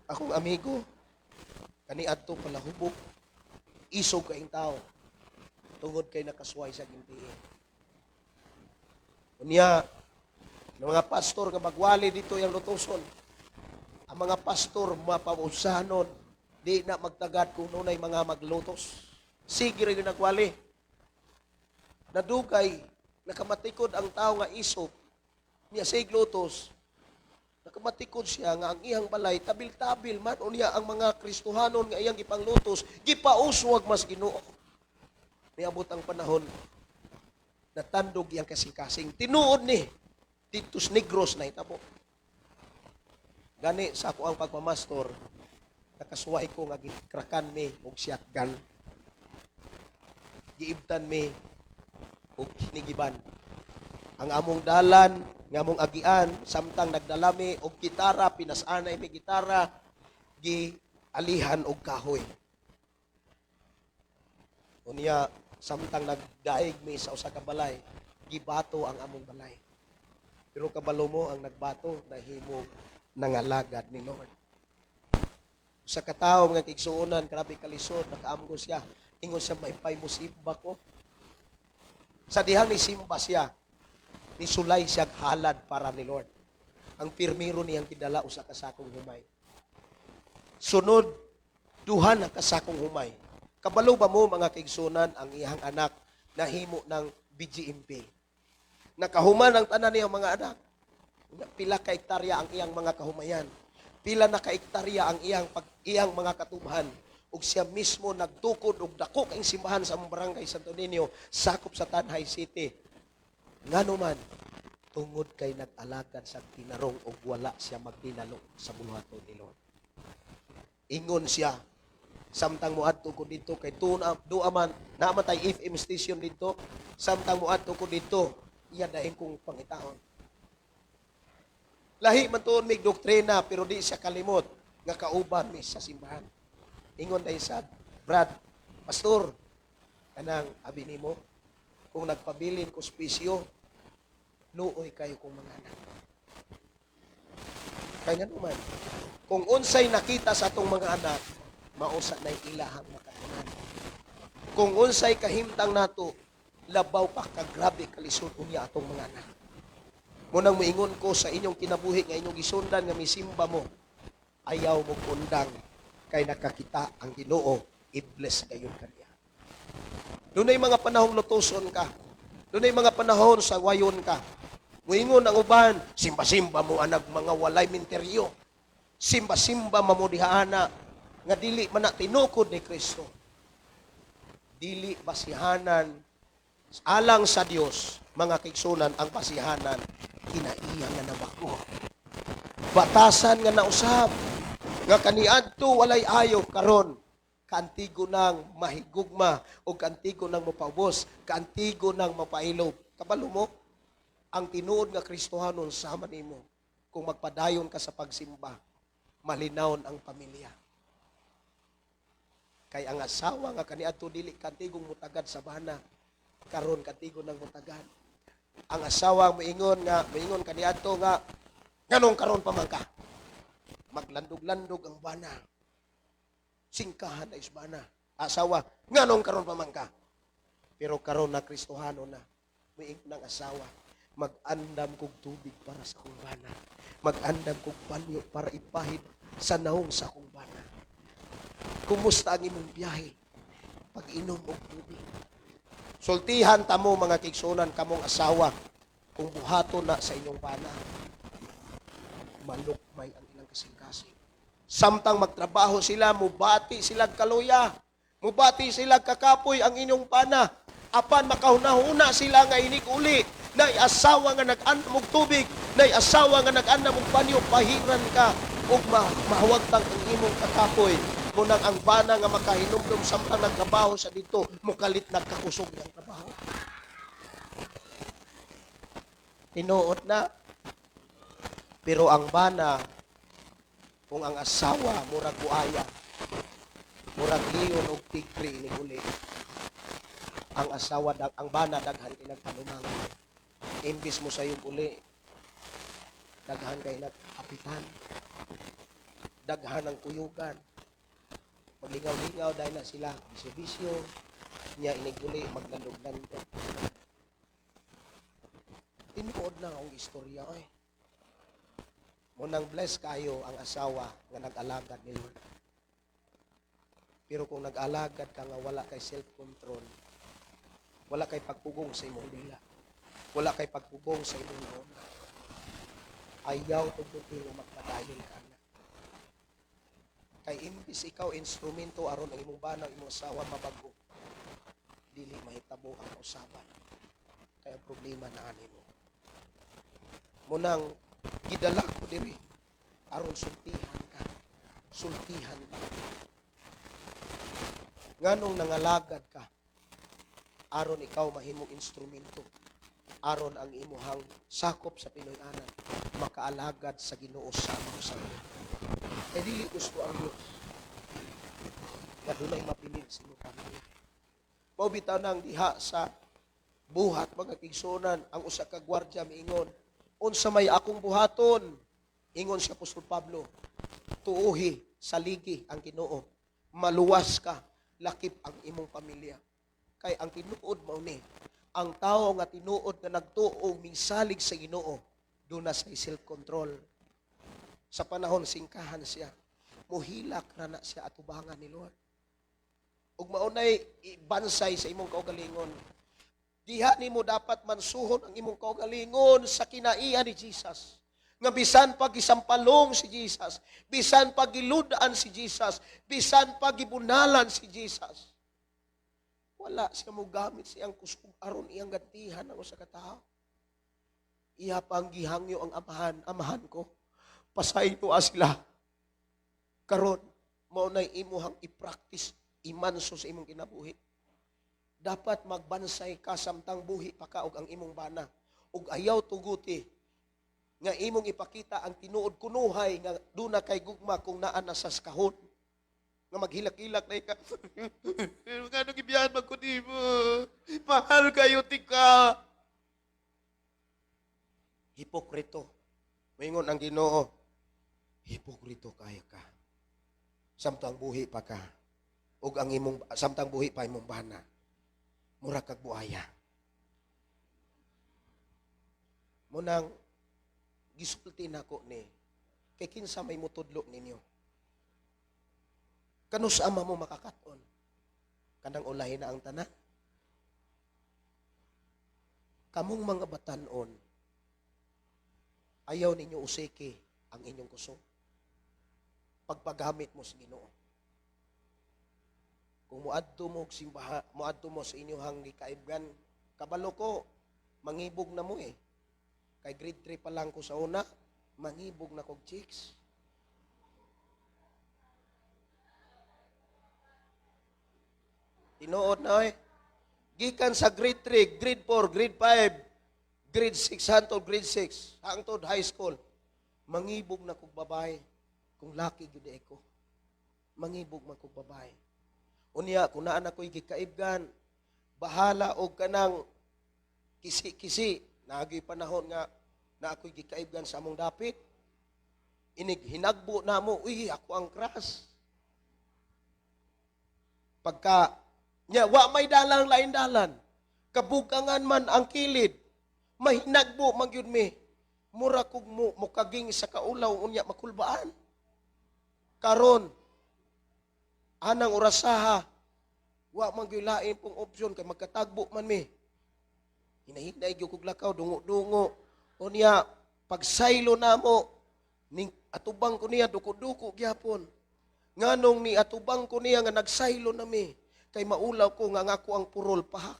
Akong amigo, kaniadto palahubog, isog kaing tao, tungod kay nakasuway sa gintiin. Unya, ng mga pastor nga magwali dito yung lutuson, ang mga pastor mapausanon, di na magtagad kung nunay mga maglutos. Sige rin yung nagwali. Nadugay, nakamatikod ang tao nga isog, niya sig lutos, nakamatikod siya nga ang iyang balay, tabil-tabil man, unya ang mga Kristohanon nga iyang gipanglutos, gipauswag mas Ginoo. Niabot ang panahon, natandog iyang kasing-kasing. Tinuod ni, Titus Negros na itabo. Gani sa ako ang pagmamastor, nakasuway ko nga gikrakan mi og shotgun. Giibtan mi og hinigiban. Ang among dalan, nga among agian, samtang nagdala mi og gitara, pinasanay mi gitara, gialihan og kahoy. Unya, samtang nagdaig mi sa usa ka balay, gibato ang among balay. Pero kabalo mo ang nagbato, nahimo nangalagad ni Lord. Sa katao mga kaigsuonan, grabe kalisod, nakaamgo siya. Ingon siya, maipay mo simba ko. Sa dihang ni simba siya, nisulay siya halad para ni Lord. Ang pirmiro niyang kidala usa ka sakong humay. Sunod, duha na kasakong humay. Kabalo ba mo mga kaigsuonan ang iyang anak nahimo ng BGMP? Nakahuman ang tanan niyang mga anak. Pila ka hektarya ang iyang mga kahumayan. Pila na ka hektarya ang iyang mga katubhan. Ug siya mismo nagtukod og dako kaing simbahan sa among barangay Santo Niño, sakop sa Tanjay City. Ngano man, tungod kay nag-alagad sa tinarong ug wala siya magdinalo sa buluhaton ni Lord. Ingon siya, samtang moadto ko dito kay tuna doa man naa man tay FM station dito, samtang moadto ko dito, iya dahin kong pangitaon. Lahi man tuon mig doktrina pero di siya kalimot nga kauban mi sa simbahan. Ingon dahil sa Brad, pastor, kanang abi nimo kung nagpabilin ko spisyo, luoy kayo kong mga anak. Kaya nga naman, kung unsay nakita sa atong mga anak, mausa na'y ilahang makatunan. Kung unsay kahimtang nato, labaw pa kagrabe kalisod unya atong mga anak. Munang moingon ko sa inyong kinabuhi nga inyong gisundan nga misimba mo, ayaw mo kundang kay nakakita ang Ginoo, i-bless gayon kaniya. Dunay mga panahong lutuson ka. Dunay mga panahon sa wayon ka. Muingon ang uban, simba-simba mo anag mga walay minteryo. Simba-simba mamudihaana nga dili man na tinukod ni Kristo. Dili basihanan alang sa Dios, mga kaigsunan, ang basihanan kinaiya nga nabako. Batasan nga nausab nga kaniadto walay ayo karon kaantigo nang mahigugma o kaantigo nang mapaubos, kaantigo nang mapailob. Kabalo mo, ang tinuod nga Kristohanon sama nimo kung magpadayon ka sa pagsimba, malinawon ang pamilya. Kay ang asawa nga kaniadto dili kantigong mutagad sa bana, karon kantigo nang mutagad. Ang asawa moingon kaniadto nga nganong karon pa man ka? Maglandog-landog ang bana. Singkahan na isbana. Asawa, nganong karon pa man ka? Pero karon na Kristohano na, moingon ng asawa, mag-andam kog tubig para sa akong bana. Mag-andam kog panyo para ipahid sa naong sa akong bana. Kumusta ang imong biyahe? Pag-inom og tubig. Sultihan ta mo mga kaigsunan kamong asawa kung buhaton na sa inyong bana. Malukmay ang ilang kasing-kasing. Samtang magtrabaho sila, mubati sila kaluya. Mubati sila kakapoy ang inyong pana. Apan makahuna-huna sila nga inig uli. Nay asawa nga nag-andam og tubig, nay asawa nga nag-andam og banyo, pahiran ka. Ug mahawagtang ang imong kakapoy. Munang ang bana nga makahinumdum samtang nagtrabaho sa dito, mukalit nagkakusog ng trabaho. Tinuod na. Pero ang bana, kung ang asawa murag buaya, murag leon og tigre inig uli, ang asawa ang bana daghan kay nagpanumangan. Imbis mo sayong uli, daghan kay nagkapitan. Daghan ang kuyugan. Maglingaw-lingaw dahil na sila bisyo-bisyo, niya inig uli maglandog-landog. Tinuod na akong istorya oy. Munang bless kayo ang asawa nga nag-alagad ni Lord. Pero kung nag-alagad ka nga wala kay self-control, wala kay pagpugong sa imong dila, wala kay pagpugong sa imong nauna, ayaw tugutin nga magpadayon ka na. Kay imbis ikaw instrumento aron ang imong bana, ang imong asawa mabago, dili mahitabo ang kausaban. Kay ang problema na ani mo. Munang gidala ko diri aron sultihan ka. Sultihan ka. Nganong nangalagad ka aron ikaw mahimong instrumento, aron ang imuhang sakop sa Pinoy-anan makaalagad sa Ginoo sa among sa. Kay dili gusto ang Dios nga dunay mapilin sa imong pamilya. Mao bitaw nang diha sa buhat mga kigsuonan, ang usa ka gwardiya miingon, unsa may akong buhaton? Ingon si Apostol Pablo, tuuhi, saligi ang Ginoo, maluwas ka, lakip ang imong pamilya. Kay ang tinuod mao ni, ang tawo nga tinuod nga nagtuo misalig sa Ginoo, duna say self-control. Sa panahon singkahan siya, muhilak ra na siya atubangan ni Lord. Ug maunay ibansay sa imong kaugalingon. Diha nimo dapat mansuhon ang imong kaugalingon sa kinaiya ni Jesus. Nga bisan pa gisampalong si Jesus, bisan pa gilud-an si Jesus, bisan pa gibunalan si Jesus, wala siya mogamit siyang kusog aron iyang gantihan ang usa ka tawo. Iya pang gihangyo ang amahan, amahan ko, pasaylo sila. Karon mao nay imuhang i-practice, imanso sa imong kinabuhi. Dapat magbansay ka samtang buhi pa ka og ang imong bana, ug ayaw tuguti nga imong ipakita ang tinuod kunuhay nga duna kay gugma kung naa na sa kahon. Nga maghilak-hilak na ika. Pero nga nung ibiyahan man ko nimo. Mahal kayo tika. Hipokrito. Maingon ang Ginoo, hipokrito kaya ka. Samtang buhi pa ka, ug ang imong samtang buhi pa imong bana, mura kag buaya. Munang gisulti nako ni, kay kinsa may mutudlo ninyo. Kanus ama mo makakaton? Kanang ulahin na ang tanan. Kamong mga batanon, ayaw ninyo usiki ang inyong kusog. Pagpagamit mo sa Ginoo. Kung muadto mo og simbaha, muadto mo sa inyong gikaibgan, kabalo ko, mangibog na mo. Kay grade 3 pa lang ko sa una, mangibog na kog chicks. Tinuod na. Gikan sa grade 3, grade 4, grade 5, grade 6, hangtod grade 6, hangtod high school. Mangibog na kog babae. Kung laki gyud ko, mangibog man kog babae. Unya, kung naa na ko'y gikaibgan, bahala og kanang kisi-kisi. Naagi panahon nga na ako'y gikaibgan sa among dapit. Inig hinagbo na mo, uy, ako ang crush. Pagka, nya, wa may dalang lain dalan. Kabugangan man ang kilid. Mahinagbo man gyud mi. Mura kog mo, mukaging sa kaulaw, unya makulbaan. Karon, anang orasaha, wa man gyud lain pong option kay magkatagbo man mi. Hinahinay gyud kog lakaw, dungo-dungo. Unya, pagsaylo namo, ning atubang ko niya, duko-duko gyapon. Nganong ni atubang ko niya nga nagsaylo na mi, kay maulaw ko nga nga ako ang purol pahak.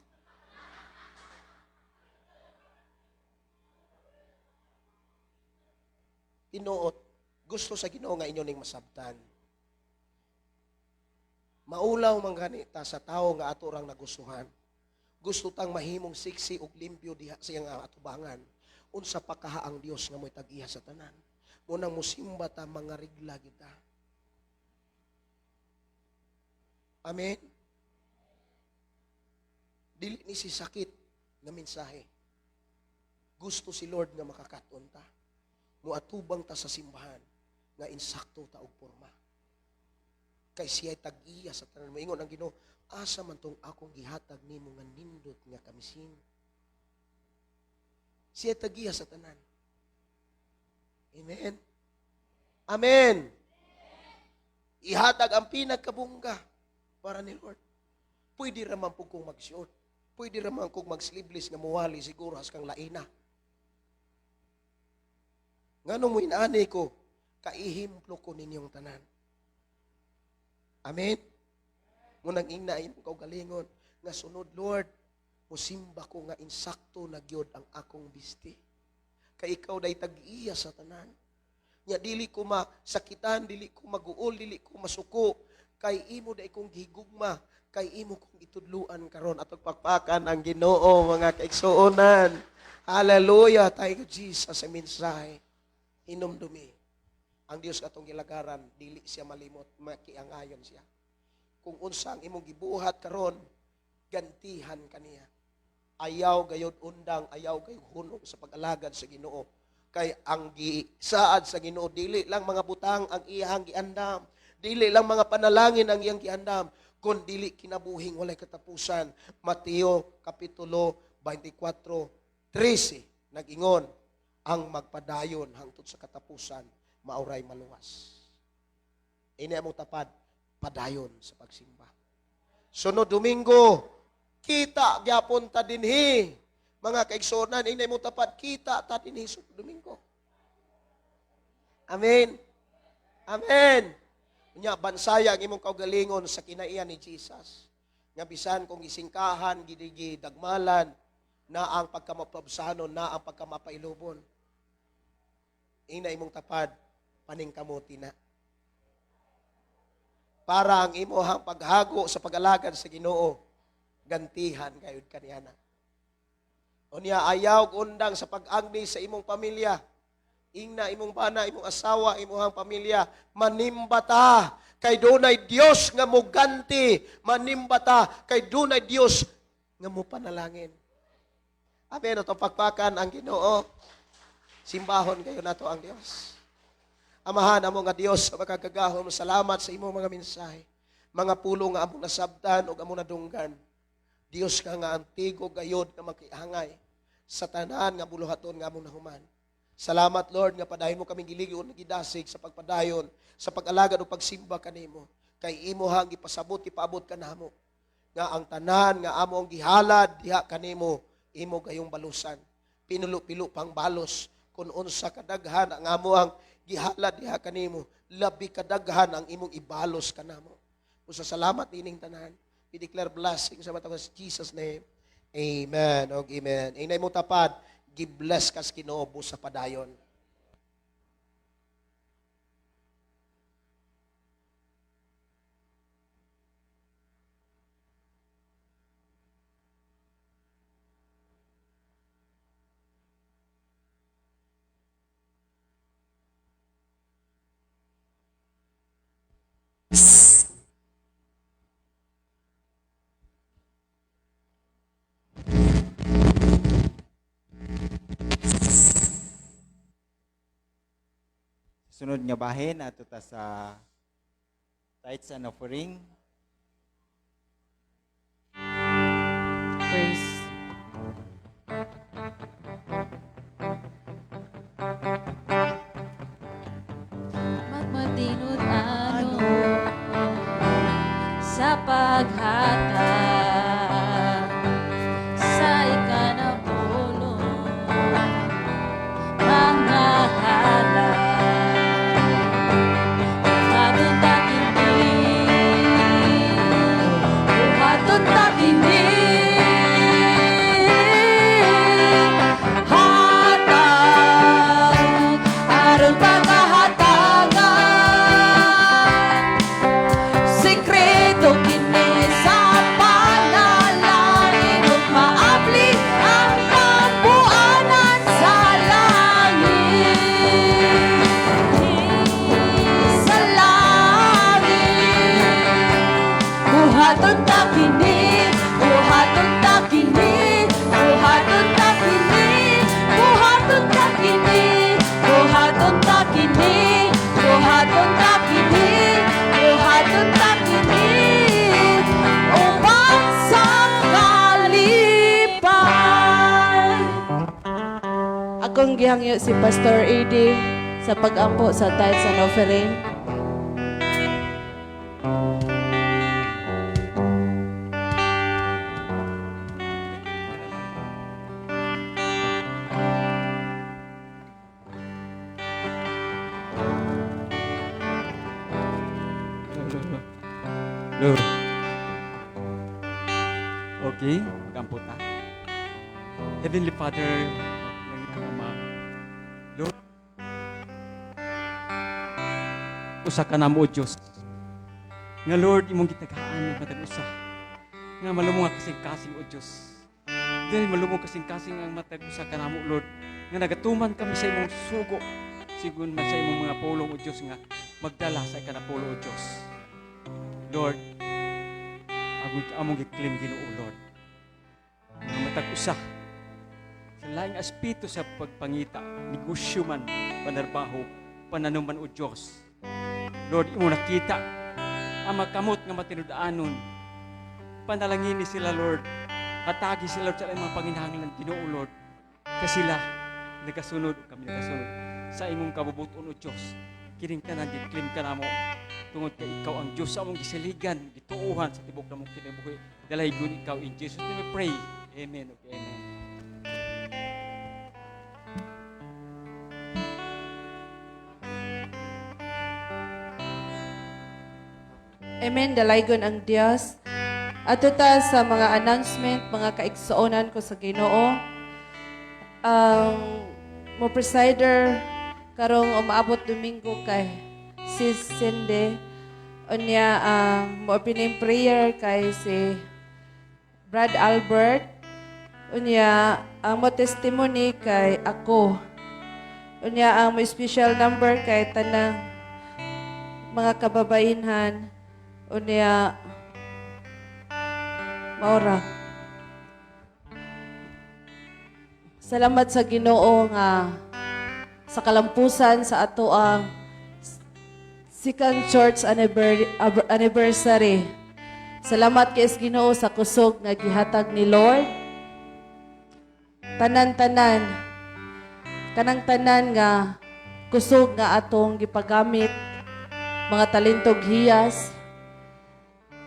Tinuot. Gusto sa Ginoo nga inyo ning masabtan. Maulaw man gani ta sa tawo nga ato rang nagustuhan. Gusto tang mahimong sexy ug limpyo diha sa iyang atubangan. Unsa pa kaha ang Dios nga mo'y tag-iya sa tanan. Munang musimba ta mga regla kita. Amen. Dili ni si sakit nga mensahe. Gusto si Lord nga makakaton ta. Muatubang ta sa simbahan nga insakto ta og porma. Kay siya'y tag-iya sa tanan. Moingon ang Ginoo, asa man tong akong gihatag nimo nga nindot nga kamisin. Siya tag-iya sa tanan. Amen. Amen. Ihatag ang pinagkabungga para ni Lord. Pwede raman po kong mag-short. Pwede raman kong mag-sleeveless nga muwali siguro has kang laina. Nganong mo inaani ko, kaihimplo ko ninyong tanan. Amen? Munang ingna imong kaugalingon nga sunod Lord, musimba ko nga insakto na gyud ang akong bisti. Kay ikaw day tag-iya sa tanan. Nya dili ko masakitan, dili ko maguol, dili ko masuko. Kay imo day kong gihigugma, kay imo kong gitudluan karon atong pakpakan ang Ginoo mga kaigsuonan. Hallelujah. Thank you Jesus sa mensahe. Hinumdumi. Ang Dios atong gilagaran, dili siya malimot, makiangayon siya. Kung unsa ang imong gibuhat karon, gantihan kaniya. Ayaw gayod undang, ayaw gayod hunong sa pag-alagad sa Ginoo. Kay ang gisaad sa Ginoo, dili lang mga butang ang iyang giandam, dili lang mga panalangin ang iyang giandam, kun dili kinabuhing walay katapusan. Mateo kapitulo 24:13 nag-ingon, ang magpadayon hangtod sa katapusan mauray maluwas. Ini among tapad, padayon sa pagsimba. Sunod Domingo, kita gyapon ta dinhi. Mga kaigsuonan, ini among tapad, kita ta dinhi sunod Domingo. Amen. Amen. Unya bansaya ang imong kaugalingon sa kinaiya ni Jesus. Nga bisan kung gisingkahan, gidigi dagmalan, na ang pagkamapabsanon, na ang pagkamapailubon. Ina imong tapad, paningkamuti na. Para ang imuhang paghago sa pag-alagad sa Ginoo, gantihan gayud kaniya. Unya ayaw undang sa pag-agni sa imong pamilya. Ingna imong bana, imong asawa, imuhang pamilya, manimba ta kay dunay Dios nga moganti, manimba ta kay dunay Dios nga mopanalangin. Amen. Atong pakpakan ang Ginoo. Simbahon kayo nato ang Dios. Amahan amo nga Dios sa makagagahom, salamat sa imong mga mensahe, mga pulong nga among nasabtan ug among nadunggan. Dios ka nga antigo gayod nga makihangay sa tanan nga buluhaton nga among nahuman. Salamat Lord nga padayon mo kaming giligon gidasig sa pagpadayon, sa pag-alagad ug pagsimba kanimo. Kay imo hang gipasabot ipaabot kanamo nga ang tanan nga amo ang gihalad diha kanimo, imo gayong balusan. Pinulo-pilo pang balos kun unsa kadaghan ang amo ang gihalad diha kanimo, labi kadaghan ang imong ibalos kanamo. Usa salamat ining tanan. We declare blessing sa matag sa Jesus name. Amen. Og amen. Inay mo tapad, gi-bless kas Ginoo busa padayon. Sunod nga bahin ato ta sa tithes and offering. Praise. Magmatinud ano sa paghatag sa ikanapulo mga halal. Mabuntag hindi Akong gihangyo si Pastor AD sa pag-ampo sa tithes and offering. Lord. Okay, magampo ta. Heavenly Father, langit ang Ama, Lord, usa ka namo, O Diyos. Nga Lord, imong gitagaan ang matag usa. Nga malumong nga kasing-kasing, O Diyos. Dili malumong kasing-kasing ang matag usa ka namo, Lord. Nga nagatuman kami sa imong sugo. Sigon man sa imong mga pulong, O Diyos, nga magdala sa ikanapulo, O Diyos. Lord, among, among gi-claim Ginoo, Lord. Nga matag usa sa laing aspeto sa pagpangita, negosyo man, panarbaho, pananuman, O Diyos. Lord, imo nakita ang makamot nga matinud-anon. Panalangini sila, Lord. Hatagi sila, Lord, sa ilang mga panginahanglan, Ginoo, Lord. Kasi sila nagasunod, kami nagasunod sa imong kabubuton, O Diyos. Kining tanan gi-claim ka namo tungod kay ikaw ang Diyos sa among gisaligan, gituohan sa tibok namong kinabuhi. Dalaygon ikaw, in Jesus name we pray. Amen. Okay, amen. Amen. Dalaygon ang Dios. Ato ta sa mga announcement, mga kaigsuonan ko sa Ginoo. Ang mo presider karong umaabot Domingo kay Sis Cindy. Unya ang mo opening prayer kay si Brad Albert. Unya ang mo testimony kay ako. Unya ang mo special number kay tanang mga kababainhan. Unya maora. Salamat sa Ginoo nga sa kalampusan sa ato ang second church anniversary. Salamat kay Ginoo sa kusog nga gihatag ni Lord. Tanan-tanan, kanang tanan nga kusog nga atong gipagamit, mga talentog hiyas,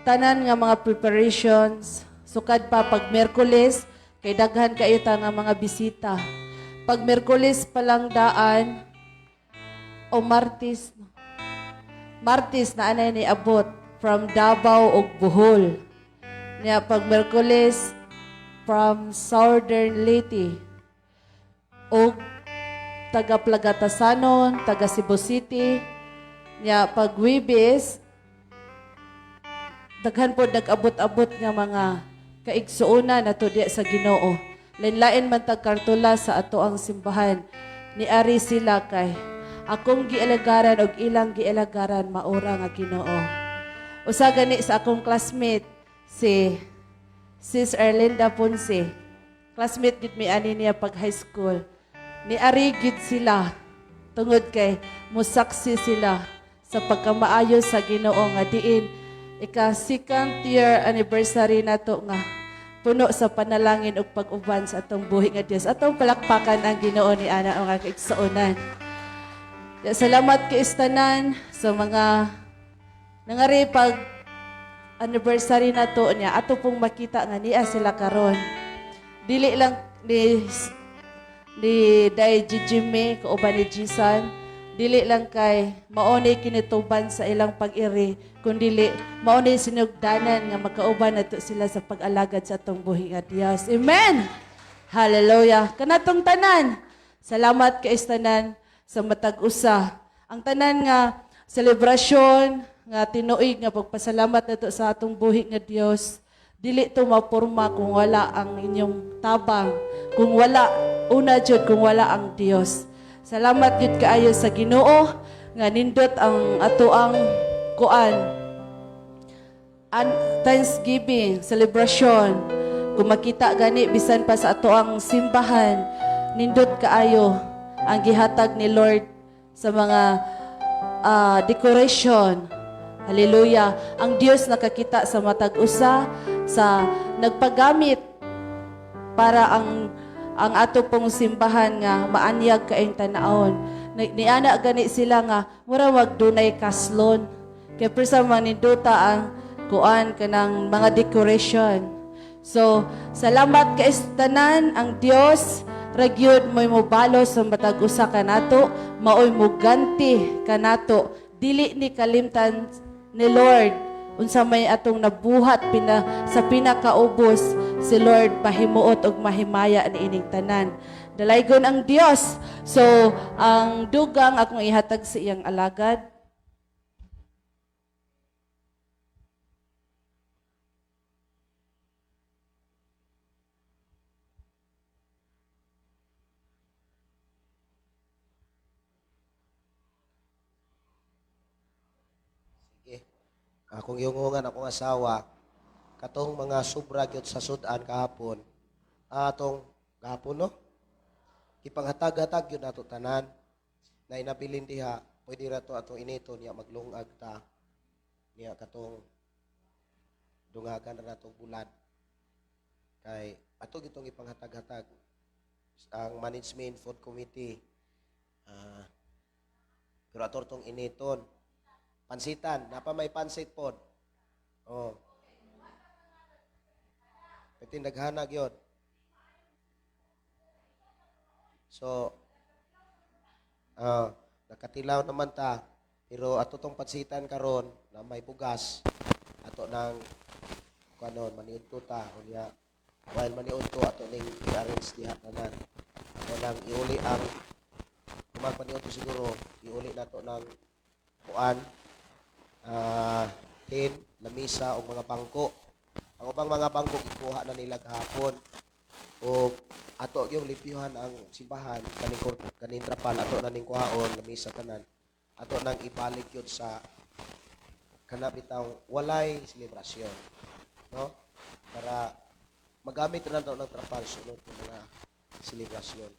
tanan nga mga preparations, sukad pa pag Miyerkules, kay daghan kayo ta nga mga bisita. Pag Miyerkules pa lang daan, o Martes, Martes na anay ni abot from Davao ug Bohol. Niya pag Miyerkules from Southern Leyte ug taga Plagatasanon, taga Cebu City. Niya pag Webes, daghan po nag-abot-abot nga mga kaigsuonan nato diya sa Ginoo. Lain-lain man tag kartula sa ato ang simbahan. Niari sila kay akong gialagaran og ilang gialagaran maura nga Ginoo. Usa gani sa akong classmate si Sis Erlinda Ponce. Classmate gid mi ani niya pag high school. Niari gid sila tungod kay musaksi sila sa pagkamaayo sa Ginoo nga diin ika second year anniversary nato nga puno sa panalangin ug pag-uban sa atong buhi nga Dios. Atong palakpakan ang Ginoo ni ana ang kaigsuonan. Salamat kay istanan sa mga nangari pag anniversary nato niya ato pong makita nga niya sila karon. Dili lang ni Day Jimmy kauban ni Jisan, dili lang kay mao ni kinituban sa ilang pag-iri, kundili mao ni sinugdanan nga makauban nato sila sa pag-alagad sa atong buhi nga Dios. Amen. Hallelujah. Kanatong tanan. Salamat kay tanan sa matag usa. Ang tanan nga selebrasyon nga tinuig nga pagpasalamat nato sa atong buhi nga Dios. Dili to mapurma kung wala ang inyong tabang, kung wala una jud kung wala ang Dios. Salamat jud kaayo sa Ginoo nga nindot ang ato ang kuan an Thanksgiving celebration. Kung makita gani bisan pa sa ato ang simbahan, nindot kaayo ang gihatag ni Lord sa mga decoration. Hallelujah. Ang Dios nakakita sa matag usa sa nagpagamit para ang ang ato pong simbahan nga maanyag kaayong tanawon. Niana gani sila nga mura wag dunay kaslon. Kay persa maninduta ang kuan kanang mga decoration. So, salamat kay tanan ang Dios ragyud mo'y mobalo sa matag usa kanato, maoy moganti kanato. Dili ni kalimtan ni Lord unsa may atong nabuhat sa pinakaubos si Lord pahimuot og mahimaya ni ining tanan. Dalaygon ang Dios. So, ang dugang akong ihatag sa iyang alagad. Sige. Akong yungungan akong asawa katong mga sobra gyud sa sudan kahapon. Atong kahapon no. Ipanghatag-hatag gyud nato tanan na inabilin diha, pwede ra to atong inito niya maglungag ta niya katong dungagan ra nato bulad kay ato gitong ipanghatag-hatag ang management food committee, pero ato tong initon pansitan napa may pansit pod, oh pwede daghana gyud. So nakatilaw naman ta, pero ato tong pansitan karon na may bugas ato nang kanon maniudto ta unya while maniudto ato ning i-arrange diha tanan, ato nang iuli ang kung magpaniudto siguro iuli nato ng kuan, tin, lamisa o mga bangko. Ang ubang mga bangko gikuha na nila gahapon. O ato yung limpyuhan ang simbahan kaning kaning trapal ato na ning kuhaon lamisa tanan. Ato nang ibalik yun sa kana bitaw walay selebrasyon, no? Para magamit na nato ng trapal sunod ng mga selebrasyon.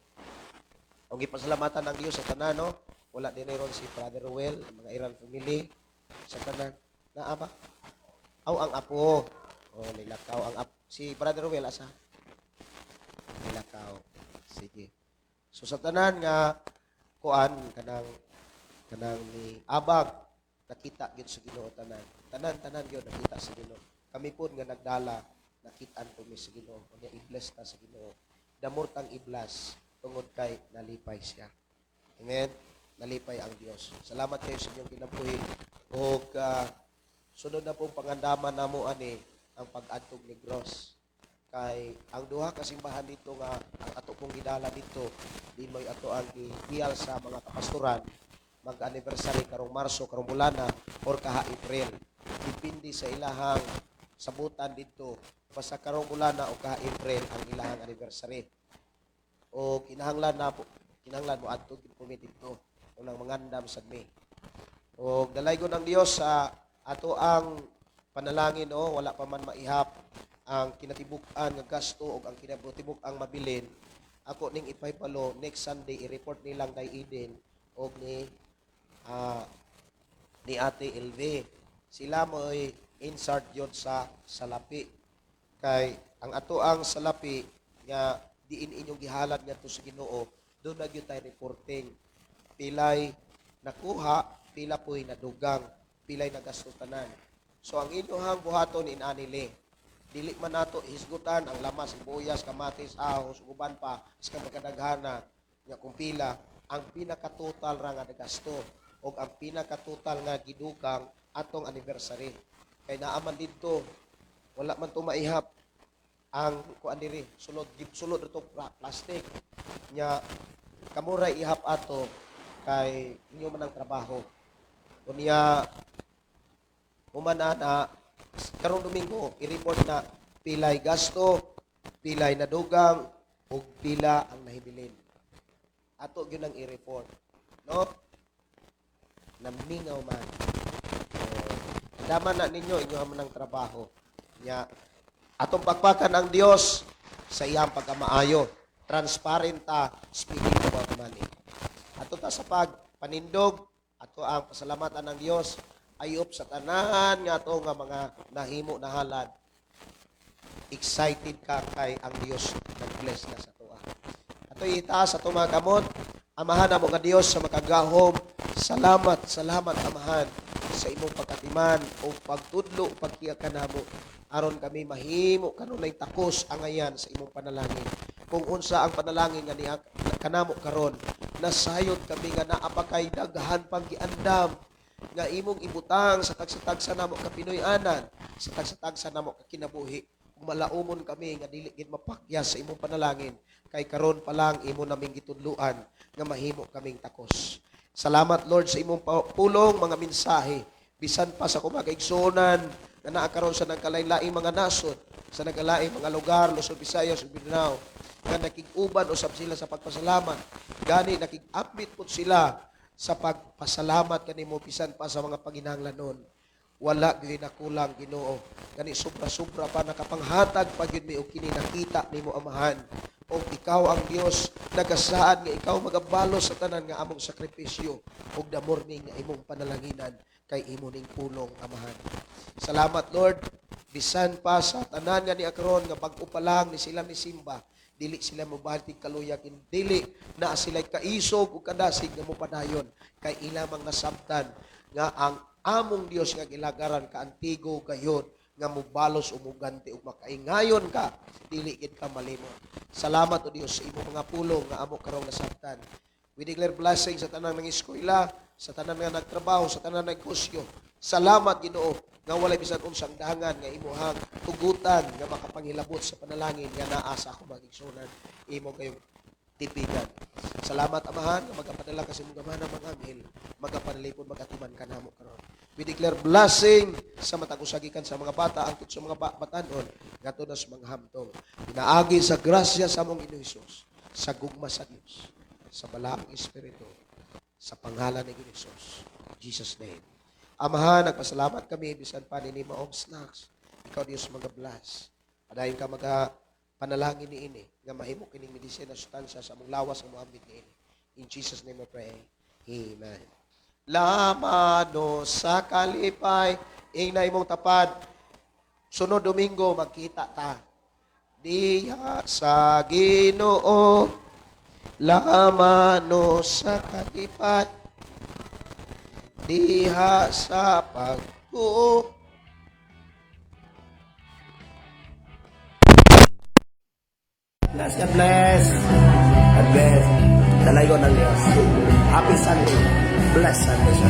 Ang gipasalamatan ang Dios sa tanan, no? Wala din ron si Brother Ruel, ang mga Iran family sa tanan. Naa ba? Aw, ang apo. Oh, nilakaw ang apo. Si Brother Ruel asa? Nilakaw. Sige. So sa tanan nga kuan kanang kanang ni abag nakita gyud sa Ginoo tanan. Tanan-tanan gyud nakita sa Ginoo. Kami pod nga nagdala nakitaan po mi sa Ginoo. Unya i-bless ta sa Ginoo. Damor tang i-bless tungod kay nalipay siya. Amen. Nalipay ang Dios. Salamat kayo sa inyong kinabuhi. Og sunod na pong pangandaman namo ani ang pag-adtog ni Gross. Kay ang duha ka simbahan dito nga ang ato pong gidala dito di mo'y ato ang gihiyal sa mga kapastoran mag-anniversary karong Marso, karong bulana or kaha April. Depende sa ilahang sabutan dito basta karong bulana o kaha April ang ilahang anniversary. O kinahanglan na po, kinahanglan mo adto gid po mi didto unang mangandam sad mi. O dalaygon ang Dios sa ato ang panalangin, no, wala pa man maihap ang kinatibuk-an nga gasto ug ang kinatibuk-ang mabilin. Ako ning ipahibalo next Sunday i-report nilang kay Eden og ni Ate LV. Sila mo'y insert yun sa salapi. Kay ang ato ang salapi nga diin inyong gihalad ngadto sa Ginoo, doon na gyud tay reporting. Pilay nakuha, pila po'y nadugang, pilay nagasto tanan. So ang inyong buhaton inanili. Dili man nato hisgutan ang lamas, sibuyas, kamatis, ahos, uban pa, iskan magkadaghana nga kung pila ang pinaka-total ra nga nagasto og ang pinaka-total nga gidugang atong anniversary. Kay naa man didto, wala man to maihap ang kuan diri, sulod sulod to plastic. Nya kamo ra ihap ato kay inyo man ang trabaho. Unya human na karong Domingo i-report na pilay gasto, pilay nadugang ug pila ang nahibilin. Ato gyud ang i-report, no? Namingaw man. So, daman na ninyo inyo man ang trabaho. Nya atong pakpakan ang Dios sa iyang pagkamaayo. Transparent ta speaking about money. Ato ta sa pagpanindog, ato ang pasalamatan ng Dios ayop sa tanan nga ato nga mga nahimo na halad. Excited ka kay ang Dios nag-bless na sa tuwa. Ato itaas atong mga kamot. Amahan namo nga Dios sa makagahom, salamat, salamat, Amahan, sa imong pagkatiman o pagtudlo o pagkiya kanamo aron kami mahimo kanunay takos angayan sa imong panalangin. Kung unsa ang panalangin nga niya kanamo karon, nasayod kami nga naa pa kay daghan pang giandam nga imong ibutang sa tagsa-tagsa namo ka Pinoy-anan, sa tagsa-tagsa namo ka kinabuhi. Ug malaumon kami nga dili gid mapakya sa imong panalangin kay karon pa lang imo naming gitudluan nga mahimo kaming takos. Salamat, Lord, sa imong pulong, mga mensahe, bisan pa sa kumakaigsuonan nga naa karon sa nagkalain-laing mga nasod, sa nagkalaing mga lugar, Luzon, Visayas ug Mindanao, nga nakig-uban usab sila sa pagpasalamat. Gani nakig-ambit pud sila sa pagpasalamat kanimo bisan pa sa mga panginahanglanon. Wala gyud nakulang, Ginoo. Gani sobra-sobra pa, nakapanghatag pa gyud mi og kini nakita nimo, Amahan. Og ikaw ang Dios nagasaad nga ikaw magabalos sa tanan nga among sakripisyo ug the morning nga imong panalanginan kay imo ning pulong, Amahan. Salamat, Lord, bisan pa sa tanan nga ni karon nga bag-o pa lang ni sila ni simba, dili sila mobatik kaluya, dili na sila kaisog ug kadasig nga mopadayon kay ilamang nasabtan nga ang among Dios nga gilagaran kaantigo gayod nga mubalos o muganti ug makaingayon ka, dili gid ka malimot. Salamat, o Dios, sa imong mga pulong nga amo karong nasabtan. We declare blessing sa tanan ng eskwela, sa tanan nga nagtrabaho, sa tanan negosyo. Salamat, Ginoo, nga walay bisan unsang dangan nga imuhang tugutan nga makapanghilabot sa panalangin nga naa sa ako mga igsuonan, imo kayong tipigan. Salamat, Amahan, nga magapadala ka sa imong gamhanan mga anghel, magapanalipod, magatiman kanamo karon. We declare blessing sa matag usa gikan sa mga bata hangtod sa mga batanon ngadto na sa mga hamtong. Pinaagi sa grasya sa among Ginoo Hesus, sa gugma sa Dios, sa balaang Espiritu, sa pangalan ni Ginoo Hesus. Jesus' name. Amahan, nagpasalamat kami bisan pa nini maong snacks. Ikaw, Dios, mga-bless. Padayon ka maga panalangin ni ini nga mahimo kining medisina, sustansya sa among lawas nga moambit ni ini. In Jesus' name I pray. Amen. Lamano sa kalipay, ingna imong tapad. Sunod Domingo magkita ta. Diha sa Ginoo, lamano sa kalipay, diha sa pagtuo. Bless, God bless. God bless. Dalaygon ng Diyos. Happy Sunday. Bless Sunday sa